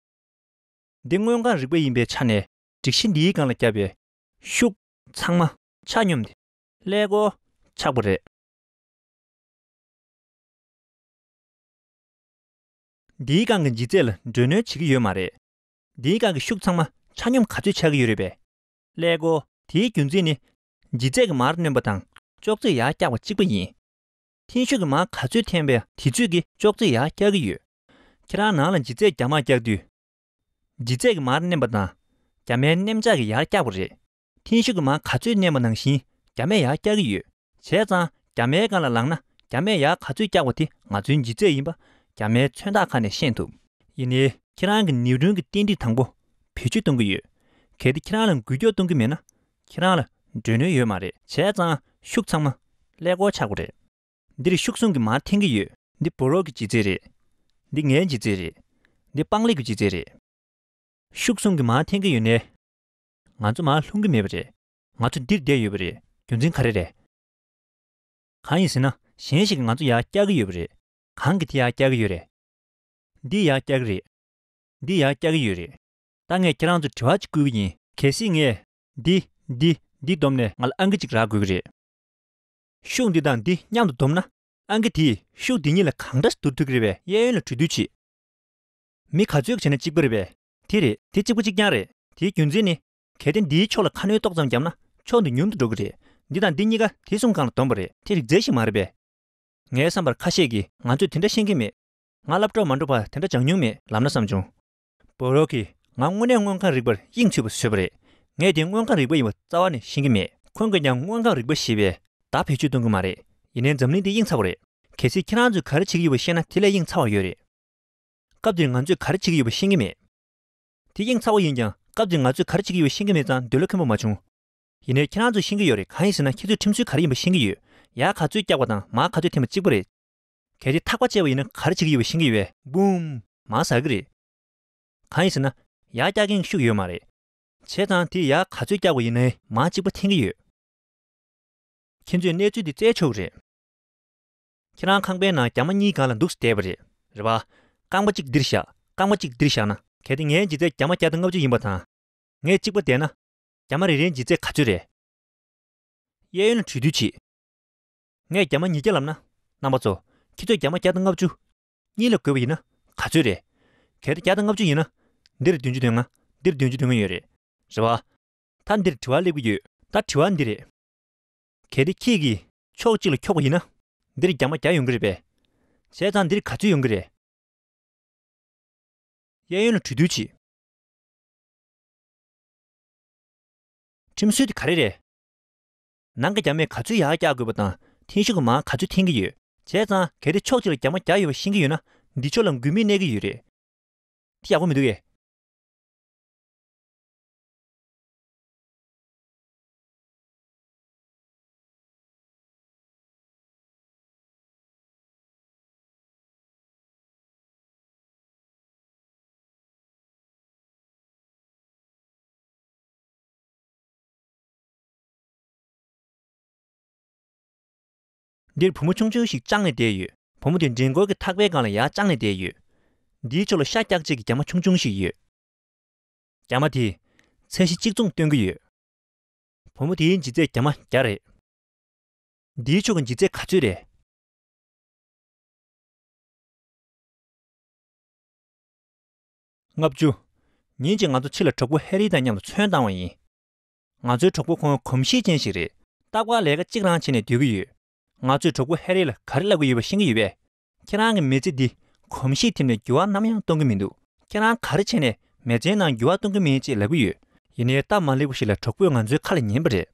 འདི་དངོས་ཁམས་རིག་པ་ཡིན་པའི་ཆ་ནས་སྒྲིག་གཞི་འདིའི་སྒང་ལ་བརྒྱབ་པའི་ཤུགས་ཚང་མ་ཆ་སྙོམས་ཏེ་ཀླད་ཀོར་ཆགས་པ་རེད། འདིའི་སྒང་གི་ལྗིད་ཚད་ལ་འགྲོ་སྣོན་བྱེད་ཀྱི་ཡོད་མ་རེད། འདིའི་སྒང་གི་ཤུགས་ཚང་མ་ཆ་སྙོམས་ག་ཚོད་ཆགས་ཀྱི་ཡོད་རེད་པས། ཀླད་ཀོར། དེའི་རྒྱུ་མཚན་ནི། ལྗིད་ཚད་ཀྱིས་མར་བསྣོན་པ་དང་ཅོག་ཙེ་ཡར་བཀྱག་པ་གཅིག་པ་ཡིན། འཐེན་ཤུགས་ཀྱིས་མར་ག་ཚོད་འཐེན་པའི་དེ་ཚོད་ཀྱིས་ཅོག་ཙེ་ཡར་བཀྱག་གི་ཡོད། ཁྱེད་རང་ནང་ལ་ལྗིད་ཚད་རྒྱ་མར་བཀྱག་དུས། ལྗིད་ཚད་ཀྱིས་མར་མནན་པ་དང་། རྒྱ་མའི་མནན་ལྕག་གིས་ཡར་བཀྱག་པ་རེད། འཐེན་ཤུགས་ཀྱིས་མར་ག་ཚོད་མནན་པ་ནང་བཞིན་རྒྱ་མས་ཡར་བཀྱག་གི་ཡོད། བྱས་ཙང་རྒྱ་མའི་སྒང་ལ་ལངས་ན་རྒྱ་མས་ཡར་ག་ཚོད་བཀྱག་པ་དེ་ང་ཚོའི་ལྗིད་ཚད་ཡིན་པ་རྒྱ་མའི་མཚོན་རྟགས་ཁག་ནས་ཤེས་ཐུབ། ཡིན་ནའི་ཁྱེད་རང་གིས་ནིའུ་ཊོན་གྱི་རྟེན་འབྲེལ་དང་པོ་བེད་སྤྱོད་གཏོང་གི་ཡོད། གལ་ཏེ་ཁྱེད་རང་ལ་འགུལ་སྐྱོད་གཏོང་གི་མེད་ན་ཁྱེད་རང་ལ་འགྲོ་ནུས་ཡོད་མ་རེད། བྱས་ཙང་ཤུགས་ཚང་མ་ཀླད་ཀོར་ཆགས་པ་རེད། འདིར་ཤུགས་གསུམ་གྱིས་མར་འཐེན་གྱི་ཡོད། འདི་བོ་རོག་གི་ལྗིད་ཚད་རེད། འདི་ངའི་ལྗིད་ཚད་རེད། འདི་པང་ལེབ་ཀྱི་ལྗིད་ཚད་རེད། ཤུགས་གསུམ་གྱིས་མར་འཐེན་གྱི་ཡོད་ནའི། ང་ཚོ་མར་ལྷུང་གི་མེད་པ་རེད། ང་ཚོ་འདིར་བསྡད་ཡོད་པ་རེད། རྒྱུ་མཚན་ག་རེ་རེད། གང་ཡིན་ཟེར་ན་གཞན་ཞིག་གིས་ང་ཚོ་ཡར་བཀྱག་གི་ཡོད་པ་རེད། གང་གིས་དེ་ཡར་བཀྱག་གི་ཡོད་རེད། འདིས་ཡར་བཀྱག་གི་རེད། འདིས་ཡར་བཀྱག་གི་ཡོད་རེད། ད་ངས་ཁྱེད་རང་ཚོར་དྲི་བ་གཅིག་བསྐུལ་གྱི་ཡིན། གལ་སྲིད་ངས་འདི། འདི། འདི་བསྡོམས་ནས་ང་ལ་ཨང་ཀི་གཅིག་རག་དགོས་ཀྱི་རེད། ཤུགས་འདི་དང་འདི་མཉམ་དུ་བསྡོམས་ན། ཨང་ཀི་དེས་ཤུགས་འདི་གཉིས་ལ་གང་འདྲ་ཞིག་བསྡུར་ཐུབ་ཀྱི་རེད་པས། གཡས་གཡོན་ལ་གྲོས་བསྡུར་བྱེད། མི་ག་ཚོད་བྱས་ན་གཅིག་པ་རེད་པས། དེ་རེད། དེ་གཅིག་པ་གཅིག་རྐྱང་རེད། དེའི་རྒྱུ་མཚན་ནི། གལ་ཏེ་འདིའི་ཕྱོགས་ལ་ཁ་སྣོན་ཏོག་ཙམ་བརྒྱབ་ན་ཕྱོགས་འདི་ཉུང་དུ་འགྲོ་གི་རེད། འདི་དང་འདི་གཉིས་ཀ་དེ་གསུམ་སྒང་ལ་བསྡོམས་པ་རེད། དེ་རིགས་རྫས་ཤིག་མ་རེད་པས། ངའི་བསམ་པར་ཁ་ཤས་ཀྱིས་ང་ཚོས་དེ་འདྲ་ཤེས་ཀྱི་མེད། ང་སློབ་གྲོགས་མ་འགྲོ་བར་དེ་འདྲ་སྦྱང་མྱོང་མེད་ལབ་ན་བསམ་བྱུང་། བོ་རོག་གིས་ང་དངོས་གནས་དངོས་ཁམས་རིག་པར་དབྱིངས་ཚུད་པ་བཟོས་པ་རེད། ངས་དེ་དངོས་ཁམས་རིག་པ་ཡིན་པ་རྩ་བ་ནས་ཤེས་ཀྱི་མེད། ཁོང་གིས་ཀྱང་དངོས་ཁམས་རིག་པ་ཞེས་པའི་བརྡ་བེད་སྤྱོད་གཏོང་གི་མ་རེད། ཡིན་ནའི་འཛམ་གླིང་འདི་དབྱིངས་ཚ་བོ་རེད། གལ་སྲིད་ཁྱེད་རང་ཚོས་ག་རེ་བྱེད་ཀྱི་ཡོད་པ་ཤེས་ན་དེ་ལས་དབྱིངས་ཚ་བ་ཡོད་རེད། སྐབས་དེར་ང་ཚོས་ག་རེ་བྱེད་ཀྱི་ཡོད་པ་ཤེས་ཀྱི་མེད། དེ་དབྱིངས་ཚ་བོ་ཡིན་ཀྱང་སྐབས་དེར་ང་ཚོས་ག་རེ་བྱེད་ཀྱི་ཡོད་པ་ཤེས་ཀྱི་མེད་ཙང་འདོད་བློ་ཁེངས་པོ་མ་བྱུང་། ཡིན་ནའི་ཁྱེད་རང་ཚོས་ཤེས་ཀྱི་ཡོད་རེད། གང་ཡིན་ཟེར་ན་ཁྱེད་ཚོས་ཁྲིམས་སྲོལ་ག་རེ་ཡིན་པ་ཤེས་ཀྱི་ཡོད། ཡར་ག་ཚོད་བཀྱག་པ་དང་མར་ག་ཚོད་འཐེན་པ་གཅིག་པ་རེད། གལ་ཏེ་ཐག་པ་བཅད་པ་ཡིན་ན་ག་རེ་བྱེད་ཀྱི་ཡོད་པ་ཤེས་ཀྱི་ཡོད་པས། འབུམ། མར་ཟག་གི་རེད། གང་ཡིན་ཟེར་ན། ཡར་བཀྱག་མཁན་ཤུགས་ཡོད་མ་རེད། བྱས་ཙང་དེ་ཡར་ག་ཚོད་བཀྱག་པ་ཡིན་ནའི་མར་གཅིག་པ་འཐེན་གྱི་ཡོད། ཁྱེད་ཚོས་གནས་ཚུལ་འདི་བཙལ་ཆོག་གི་རེད། ཁྱེད་རང་ཁང་པའི་ནང་རྒྱ་མ་གཉིས་སྒང་ལ་འདུག་སེ་བསྡད་པ་རེད། རེད་པ། རྐང་པ་གཅིག་འདིར་བཞག་རྐང་པ་གཅིག་འདིར་བཞག་ན། གལ་ཏེ་ངའི་ལྗིད་ཚད་རྒྱ་མ་བརྒྱ་དང་ལྔ་བཅུ་ཡིན་པ་དང་། ངས་གཅིག་པ་བསྡད་ན། རྒྱ་མ་རེ་རེའི་ལྗིད་ཚད་ག་ཚོད་རེད། གཡས་གཡོན་ལ་གྲོས་བསྡུར་བྱེད། ངས་རྒྱ་མ་ཉིས་བརྒྱ་ལབ་ན། རྣམ་པ་ཚོ། ཁྱེད་ཚོས་རྒྱ་མ་བརྒྱ་དང་ལྔ་བཅུ། གཉིས་ལ་བགོས་པ་ཡིན་ན། ག་ཚོད་རེད། གལ་ཏེ་བརྒྱ་དང་ལྔ་བཅུ་ཡིན་ན། འདིར་བདུན་ཅུ་དོན་ལྔ། འདིར་བདུན་ཅུ་དོན་ལྔ་ཡོད་རེད། རེད་པ། ད་འདིར་དྲི་བ་སླེབས་ཀྱི་ཡོད། ད་དྲི་བ་འདི་རེད། གལ་ཏེ་ཁྱེད་ཀྱིས་ཕྱོགས་གཅིག་ལ་འཁྱོག་པ་ཡིན་ན། འདིར་རྒྱ་མ་བརྒྱ་ཡོང་གི་རེད་པས། བྱས་ཙང་འདིར་ག་ཚོད་ཡོང་གི་རེད། གཡས་གཡོན་ལ་གྲོས་བསྡུར་བྱེད། ཁྲིམས་སྲོལ་དེ་ག་རེ་རེད། ནང་གི་རྒྱ་མས་ག་ཚོད་ཡར་བཀྱག་དགོས་པ་དང་འཐེན་ཤུགས་ཀྱིས་མར་ག་ཚོད་འཐེན་གྱི་ཡོད། བྱས་ཙང་གལ་ཏེ་ཕྱོགས་གཅིག་ལ་རྒྱ་མ་བརྒྱ་ཡོད་པ་ཤེས་ཀྱི་ཡོད་ན། འདི་ཕྱོགས་ལ་འགུལ་མིག་གནས་ཀྱི་ཡོད་རེད། དེ་ཡག་པོ་མི་འདུག་གས། འདིར་བུ་མོ་ཆུང་ཆུང་ཞིག་དཔྱངས་ནས་བསྡད་ཡོད། བུ་མོ་དེ་མགྲིན་སྐོར་གྱི་ཐག་པའི་སྒང་ལ་ཡར་དཔྱངས་ནས་བསྡད་ཡོད། འདིའི་ཕྱོགས་ལ་ཤ་རྒྱགས་བྱེད་ཀྱི་རྒྱ་མ་ཆུང་ཆུང་ཞིག་ཡོད། རྒྱ་མ་དེས་ཚད་གཞི་གཅིག་མཚུངས་སྟོན་གྱི་ཡོད། བུ་མོ་དེའི་ལྗིད་ཚད་རྒྱ་མ་བརྒྱ་རེད། འདིའི་ཕྱོགས་ཀྱི་ལྗིད་ཚད་ག་ཚོད་རེད། ལྔ་བཅུ། ཉིན་གཅིག་ང་ཚོ་ཕྱི་ལ་གྲོགས་པོ་ཧེ་རི་དང་མཉམ་དུ་ཚོན་བཏང་བ་ཡིན། ང་ཚོའི་གྲོགས་པོ་ཁོང་གོམས་གཤིས་ཅན་ཞིག་རེད། རྟག་པར་ལས་ཀ་གཅིག་རང་བྱས་ནས་སྡོད་ཀྱི་ཡོད། ང་ཚོས་གྲོགས་པོ་ཧེ་རི་ལ་ག་རེ་ལབ་ཀྱི་ཡོད་པ་ཤེས་ཀྱི་ཡོད་པས། ཁྱེད་རང་གི་མི་ཚེ་འདི་གོམས་གཤིས་ཐིམ་ནས་འགྱུར་བ་ནམ་ཡང་གཏོང་གི་མི་འདུག་ཁྱེད་རང་ག་རེ་བྱས་ནས་མི་ཚེའི་ནང་འགྱུར་བ་གཏོང་གི་མིན་ཅེས་ལབ་ཀྱི་ཡོད། ཡིན་ནའི་སྟབས་མ་ལེགས་པ་ཞིག་ལ་གྲོགས་པོས་ང་ཚོའི་ཁ་ལ་ཉན་པ་རེད།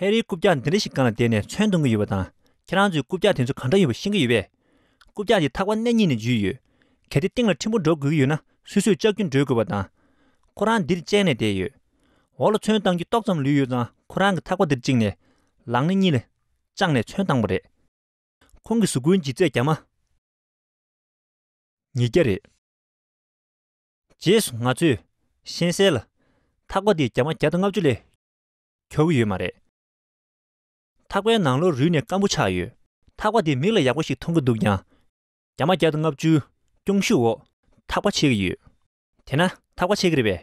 ཧེ་རིའི་རྐུབ་བཀྱག་འདི་འདྲ་ཞིག་སྒང་ལ་བསྡད་ནས་ཚོན་གཏོང་གི་ཡོད་པ་དང་། ཁྱེད་རང་ཚོས་རྐུབ་བཀྱག་དེ་ཚོ་ག་འདྲ་ཡོད་པ་ཤེས་ཀྱི་ཡོད་པས། རྐུབ་བཀྱག་དེ་ཐག་པ་སྣེ་གཉིས་ནས་འཇུས་ཡོད། གལ་ཏེ་སྟེང་ལ་ཕྲན་བུ་འགྲོ་དགོས་ཀྱི་ཡོད་ན་སོ་སོས་ལྕགས་ཀྱུ་འགྲོལ་དགོས་པ་དང་། ཁོ་རང་འདིར་བཅད་ནས་བསྡད་ཡོད། འོག་ལ་ཚོན་བཏང་རྒྱུ་ཏོག་ཙམ་ལུས་ཡོད་ཙང་ཁོ་རང་གི་ཐག་པ་འདིར་བཅིངས་ནས་ལག་སྣེ་གཉིས་ལ་བཅངས་ནས་ཚོན་བཏང་པ་རེད། ཁོང་གི་གཟུགས་པོའི་ལྗིད་ཚད་རྒྱ་མ་ཉིས་བརྒྱ་རེད། རྗེས་སུ་ང་ཚོས་ཤེས་གསལ་ལ་ཐག་པ་འདི་རྒྱ་མ་བརྒྱ་དང་ལྔ་བཅུ་ལས་འཁྱོག་གི་ཡོད་མ་རེད། ཐག་པའི་ནང་ལོགས་རུལ་ནས་སྐམ་པོ་ཆགས་ཡོད། ཐག་པ་འདི་མིག་ལ་ཡག་པོ་ཞིག་མཐོང་གི་འདུག་ཀྱང་། རྒྱ་མ་བརྒྱ་དང་ལྔ་བཅུའི་གྱོང་ཤུགས་འོག་ཐག་པ་ཆད་ཀྱི་ཡོད། དེས་ན་ཐག་པ་ཆད་ཀྱི་རེད་པས།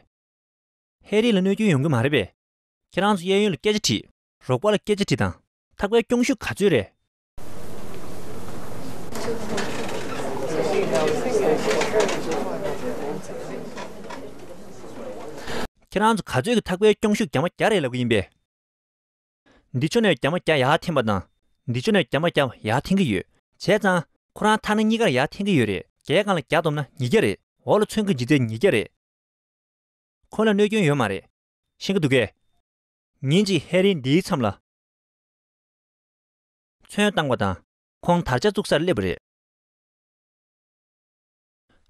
ཧེ་རི་ལ་གནོད་སྐྱོན་ཡོང་གི་མ་རེད་པས། ཁྱེད་རང་ཚོ་གཡས་གཡོན་ལ་སྐད་ཆ་དྲིས། རོགས་པ་ལ་སྐད་ཆ་དྲིས་དང་། ཐག་པའི་གྱོང་ཤུགས་ག་ཚོད་རེད། ཁྱེད་རང་ཚོ་ག་ཚོད་ཀྱི་ཐག་པའི་གྱོང་ཤུགས་རྒྱ་མ་བརྒྱ་རེད་ལབ་ཀྱི་ཡིན་པས། འདི་ཕྱོགས་ནས་རྒྱ་མ་བརྒྱ་ཡར་འཐེན་པ་དང་། འདི་ཕྱོགས་ནས་རྒྱ་མ་བརྒྱ་ཡར་འཐེན་གྱི་ཡོད། བྱས་ཙང་ཁོ་རང་ཐག་སྣེ་གཉིས་ཀར་ཡར་འཐེན་གྱི་ཡོད་རེད། བརྒྱའི་སྒང་ལ་བརྒྱ་བསྡོམས་ན་ཉིས་བརྒྱ་རེད། འོག་ལ་ཚོན་གྱི་ལྗིད་ཚད་ཉིས་བརྒྱ་རེད། ཁོང་ལ་གནོད་སྐྱོན་ཡོད་མ་རེད། ཤེས་ཀྱི་འདུག་གས། ཉིན་གཅིག་ཧེ་རི་འདིའི་མཚམས་ལ་ཚོན་བཏང་བ་དང་། ཁོང་དར་ཆ་བཙུགས་སར་སླེབས་པ་རེད།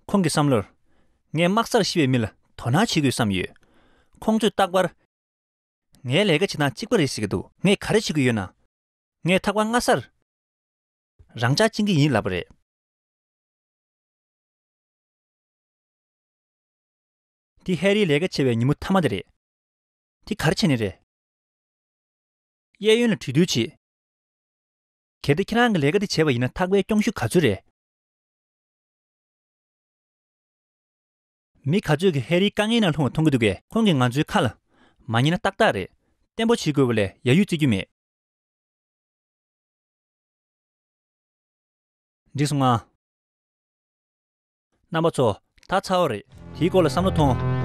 ཁོང་གི་བསམ་བློར། ངས་དམག་སར་ཤི་བའི་མི་ལ་དོ་སྣང་བྱེད་དགོས་བསམ་ཡོད། ཁོང་ཚོས་རྟག་པར། ངའི་ལས་ཀ་བྱེད་སྟངས་གཅིག་པ་རེད་ཟེར་གྱི་འདུག་ངས་ག་རེ་བྱེད་ཀྱི་ཡོད་ན། ངས་ཐག་པ་སྔ་སར། རང་འཇགས་བཅིངས་ཀྱི་ཡིན་ལབ་པ་རེད། འདི་ཧེ་རིའི་ལས་ཀ་བྱེད་པའི་ཉིན་མོ་མཐའ་མ་དེ་རེད། འདི་ག་རེ་བྱས་ནས་རེད། གཡས་གཡོན་ལ་གྲོས་བསྡུར་བྱེད། གལ་ཏེ་ཁྱེད་རང་གི་ལས་ཀ་འདི་བྱས་པ་ཡིན་ན་ཐག་པའི་གྱོང་ཤུགས་ག་ཚོད་རེད། མི་ག་ཚོད་ཀྱིས་ཧེ་རིའི་དཀའ་ངལ་ནང་ལྷུང་བ་མཐོང་གི་འདུག་གས། ཁོང་གིས་ང་ཚོའི་ཁ་ལ་མ་ཉན་ན་ཏག་ཏག་རེད། བརྟན་པོ་བྱེད་དགོས་པ་ལས་ཡ་ཡུས་བརྩི་རྒྱུ་མེད། འགྲིག་སོང་ང་། རྣམ་པ་ཚོ། ད་ཚར་བ་རེད། དེའི་སྐོར་ལ་བསམ་བློ་ཐོངས།